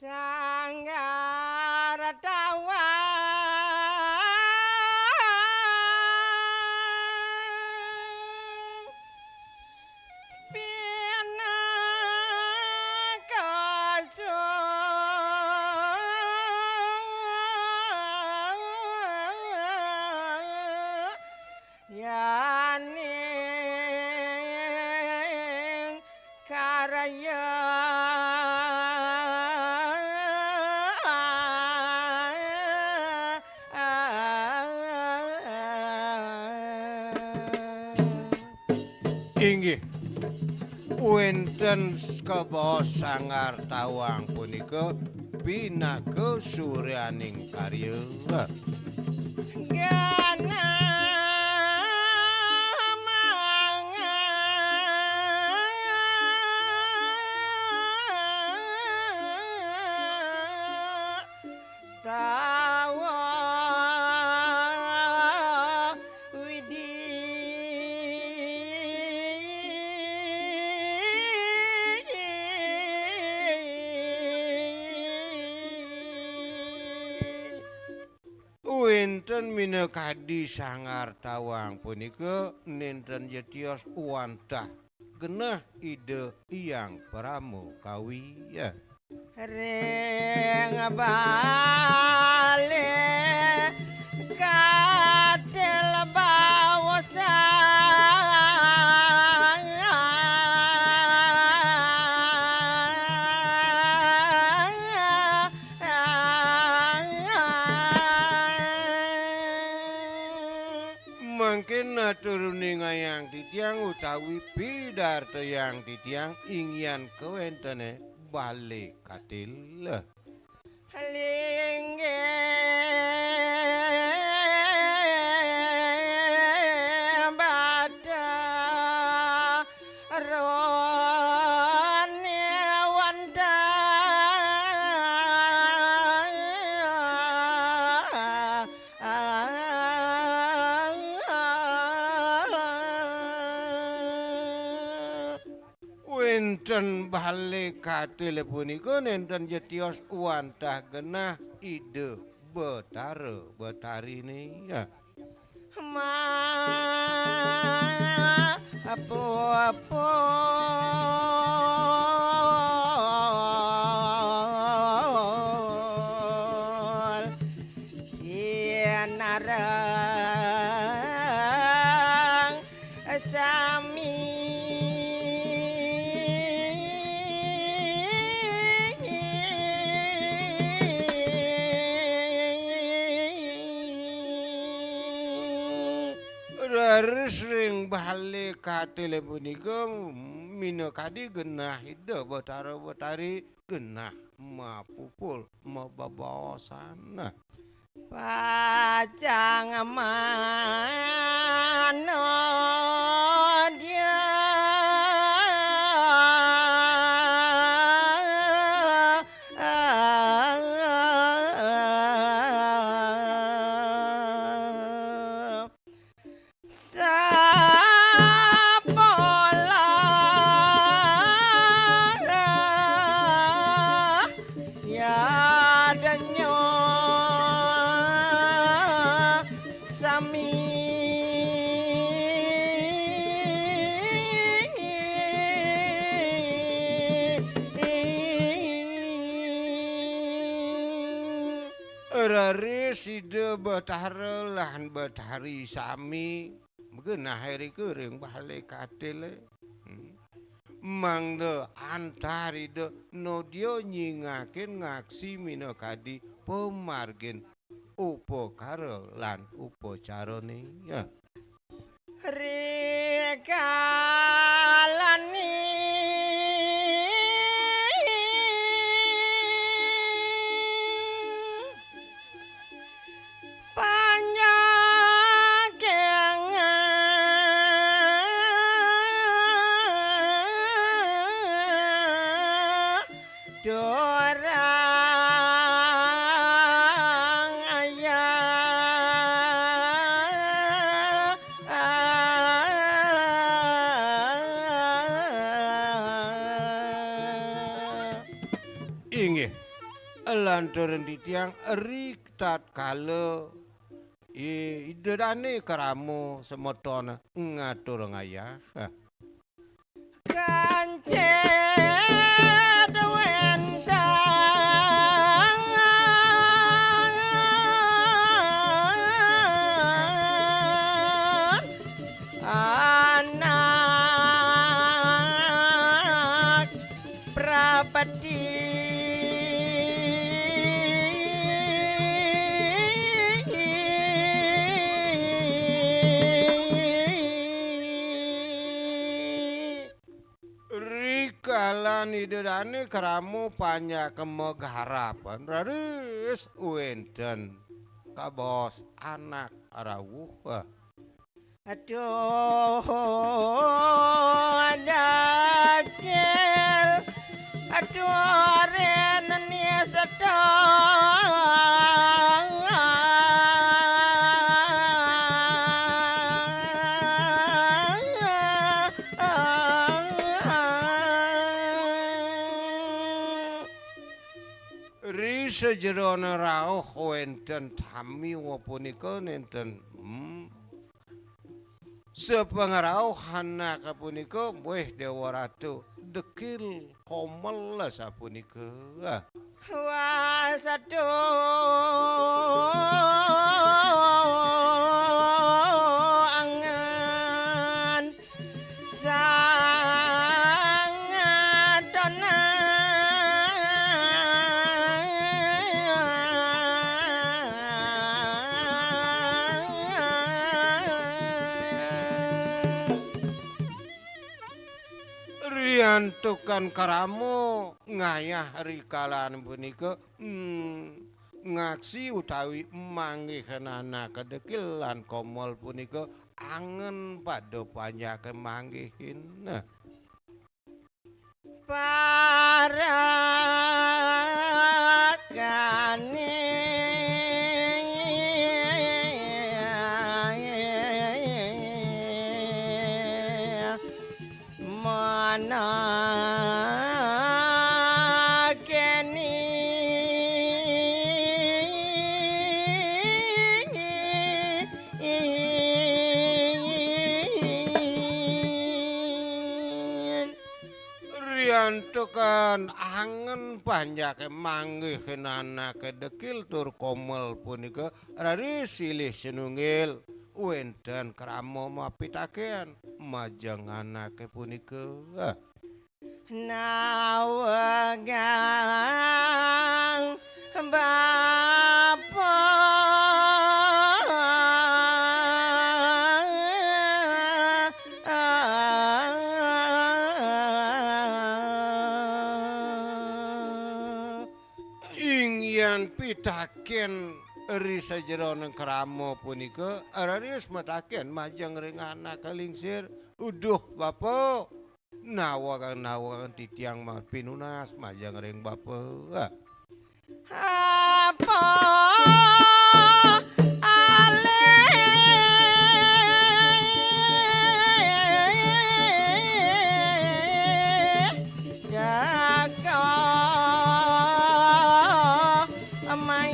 Sanggar Tawang pinaka yaning karya. Inggih, wenten kabaos Sanggar Tawang punika pinaka suryaning karya. Gana mangga stawa widi. Wenten minakadi Sanggar Tawang punika nenten ja tios wantah genah Ida Hyang Parama Kawi. Ring bale katil baosan. Mangkin atur uningayang titiang utawi pidartayang titiang inggihan kawentene bale katil. Linggih Bathara Niwanta. Wenten bale katil punika nenten ja tios wantah genah Ida Betara Betarine. Ma apa-apa sinareng sami. Raris ring bale katile punika minakadi genah Ida Betara Betari genah mapupul mabebaosan. Pacang manodya. Sapola yadanyo sami. Sida Betara lan Betari sami magenah irika ring balé katilé. Hmm. Mangda antar Ida nadya nyingakin ngaksi minakadi pamargin upakara lan upacarané. Ya. Rikalaning panjakengan durang ayah. Inggih, lantaran titiang rikala i-, Ida Dané Krama semeton ngatur ngayah. Kancit wénten anak prapati. Rikala Ida Dané Krama panjak magarapan, raris wénten kabaos anak rauh. Aduh, dagil, aduh, ren ni sedang. Ri sajeroning rauh wénten tamiwa punika nénten, hmm, sapangrauh anaka punika, wéh Déwa Ratu, dekil komel sapunika. Wah, satu angen sangat tonan. Riantukan krama ngayah rikalaning punika, hmm, ngaksi utawi manggihin anaka dekil lan komel punika angen pada panjake manggihin. Nah. Parakane manakeni. Riantukan angen panjake manggihin anake dekil tur komel punika, raris silih sinunggil wenten krama mapitaken majeng anake punika. Nawegang bapa. Inggian pitaken ri sajeroning krama punika, raris mataken majeng ring anak lingsir, "Uduh, Bapa, nawegang, nawegang titiang ma-, pinunas majeng ring Bapa." Apa alih jaga mai.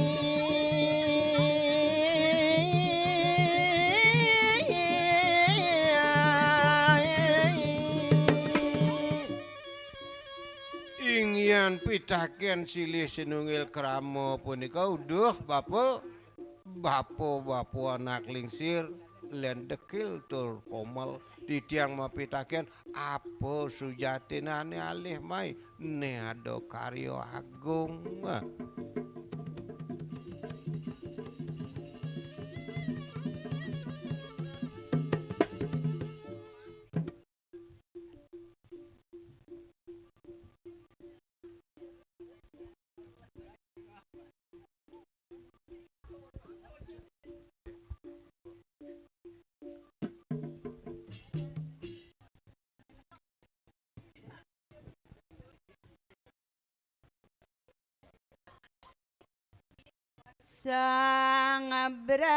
Inggian pitaken silih sinunggil krama punika, "Uduh, Bapa, Bapa-bapa anak lingsir, lén dekil tur komel, titiang mapitaken, apa sujatinane alih mai, né ada karya agung. Sang Brahmana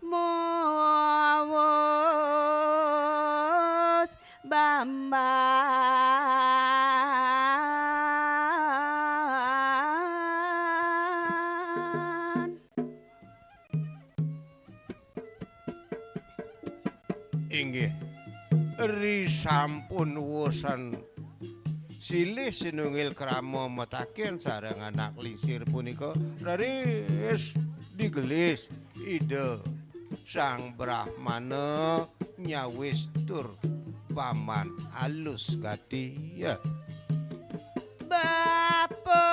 mawus bamban. Inggih, ri sampun wusan silih sinunggil krama mataken sareng anak lingsir punika, raris digelis Ida Sang Brahmana nyawis tur paman alus gati. Bapa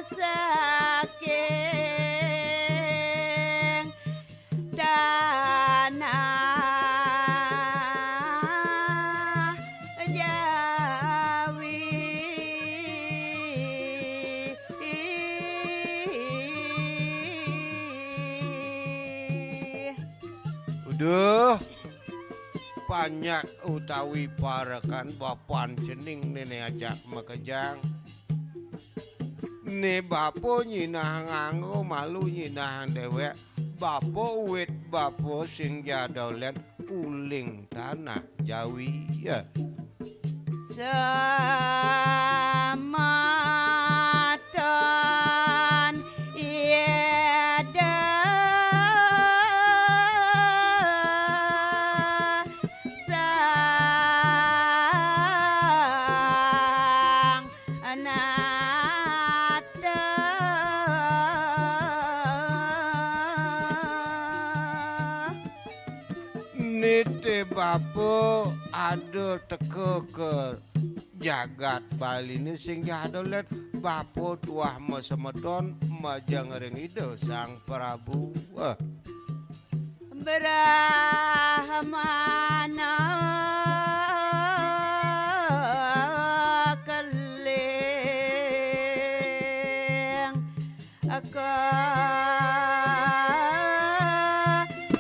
saking tanah Jawi. Uduh, panjak utawi parekan bapan cening nene ajak makejang. Né bapa nyinah nganggo malu nyinah déwék, bapa uwit bapa sing jadolen uling tanah Jawi. Semeton Ida Sang Anata. Nitih bapa ada teka ka jagat Baliné sing jadolen bapa tuah masemeton majeng ring Ida Sang Prabu. Eh. Brahmana keling aka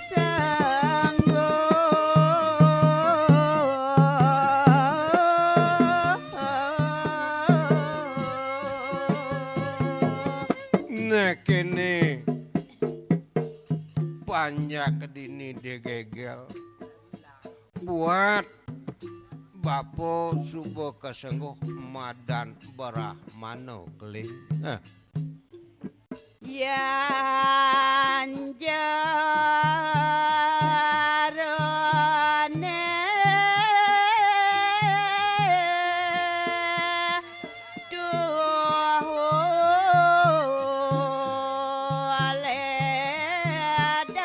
sanggup. Nah, kéné panjak dini digegel. Buat bapa suba kasengguh madan Brahmana keling. Eh. Yan jarane tuhu ledang.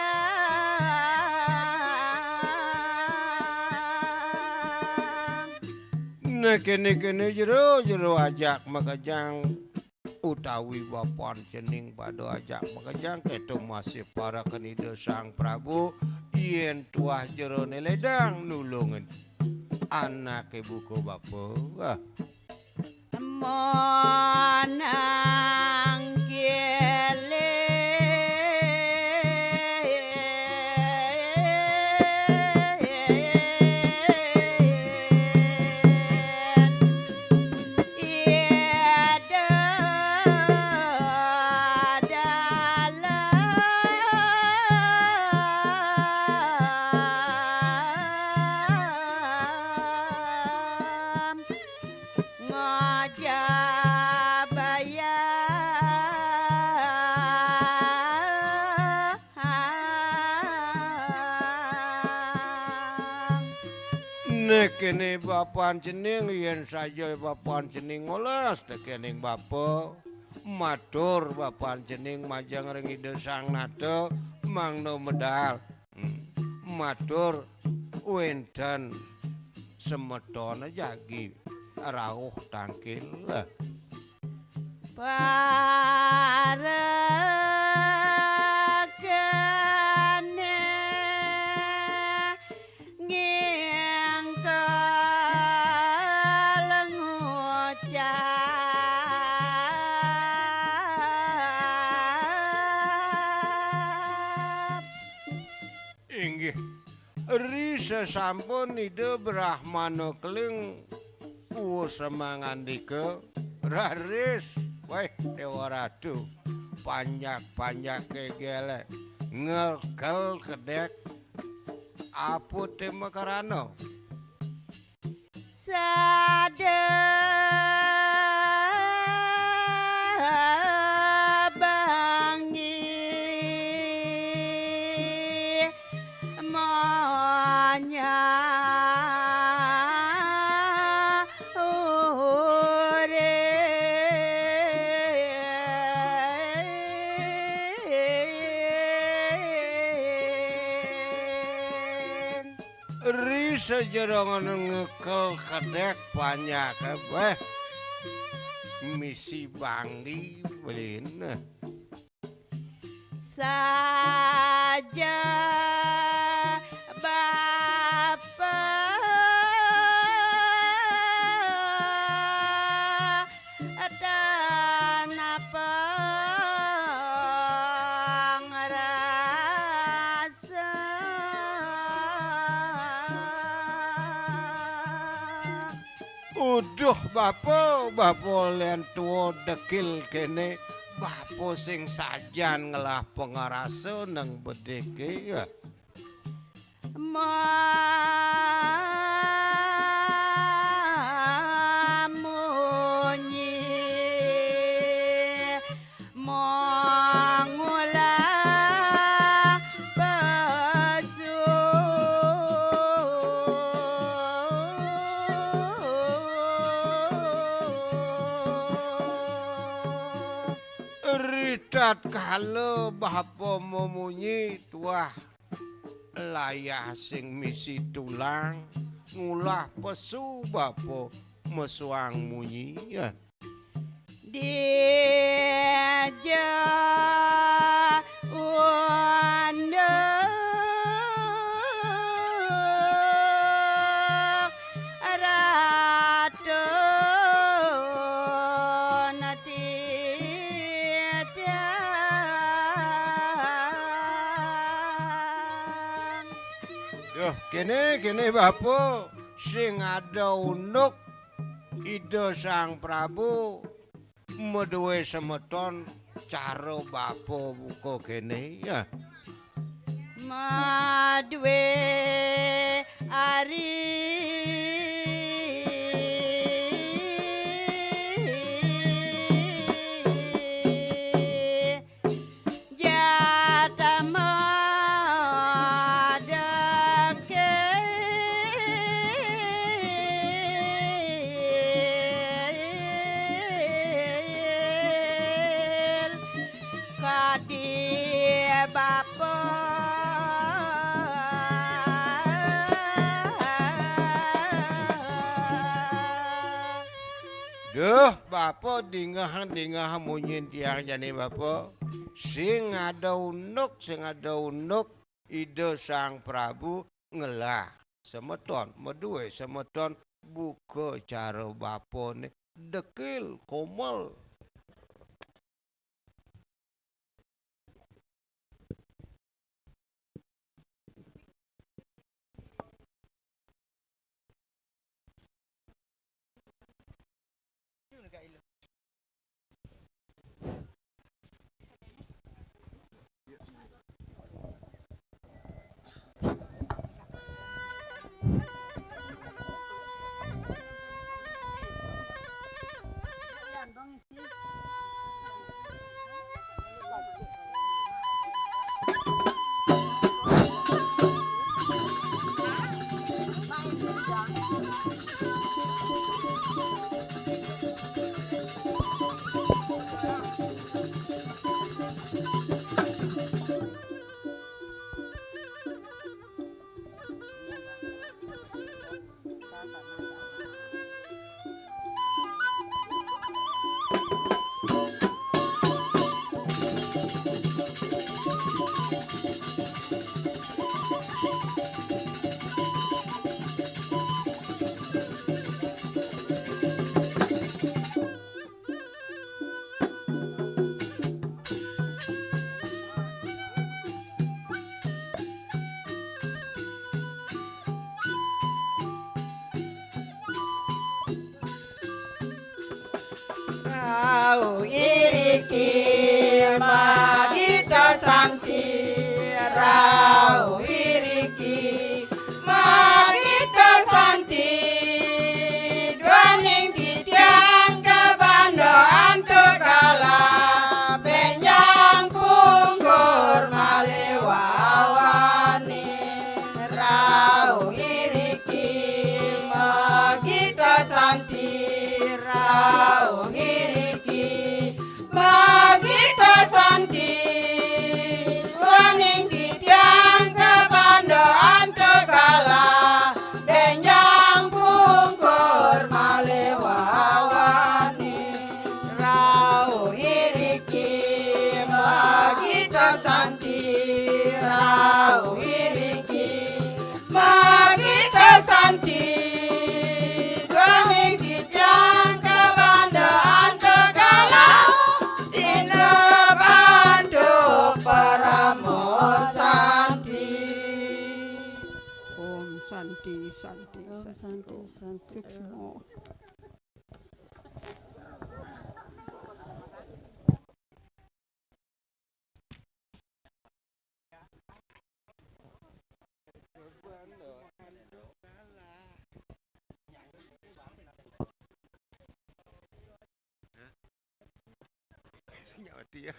Nah, kéné-kéné jero, jero ajak makejang utawi bapan cening pada ajak makejang, kéto masih parekan Ida Sang Prabu, yén tuah jeroné ledang nulungin anaké buka bapa. Wah. Monang giling. Ida dalam ngajabaya. Kéné bapan cening, yén saja bapan cening ngolas tekéning bapa, matur bapan cening majeng ring Ida Sang Nata, mangda medal. Hmm. Matur wénten semeton jagi rauh tangkil. Parekene ngingkel ngucap. Inggih, ri sesampun Ida Brahmana Keling wus mangandika, raris, wéh, Déwa Ratu, panjak-panjak gegele, ngekel kedék, apa té makarana? Sada bangi manya urin. Ri sajeroning ngekel kedék panjaké, béh, misi banggi belina. Saja bapa tanapa ngrasa. Uduh, bapa, bapa lén tua dekil kéné, bapa sing sajan ngelah pangrasa nang bediké, ya. Mamunyi mangulah pesu. Ritatkala bapa mamunyi, tuah layah sing misi tulang, ngulah pesu bapa mesuang munyi. Dija unduk ratun titiang. Duh, kéné, kéné, bapa, sing ada unduk Ida Sang Prabu madué semeton cara bapa buka kéné, ya. Madué ari jatama dekil kadi bapa. Duh, bapa, dingeh-dingeh munyin tiang jani, bapa. Sing ada unduk, sing ada unduk, Ida Sang Prabu ngelah semeton, madué semeton buka cara bapané, dekil, komel. Rau iriki magita santi, rau iriki magita santi, duaning titiang kabando antuk kala, benjang pungkur malewawani. Rau iriki magita santi, rau iriki magita santi, duaning titiang kabando antuk kala, benjang pungkur malewawani. Rau iriki magita santi, rau iriki magita santi, duaning titiang kabando antuk kala, jineb antuk paramo santi. Om santi, santi, Om santi, santi. Santi. Suksma. Senyawa dia.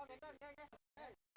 Hey.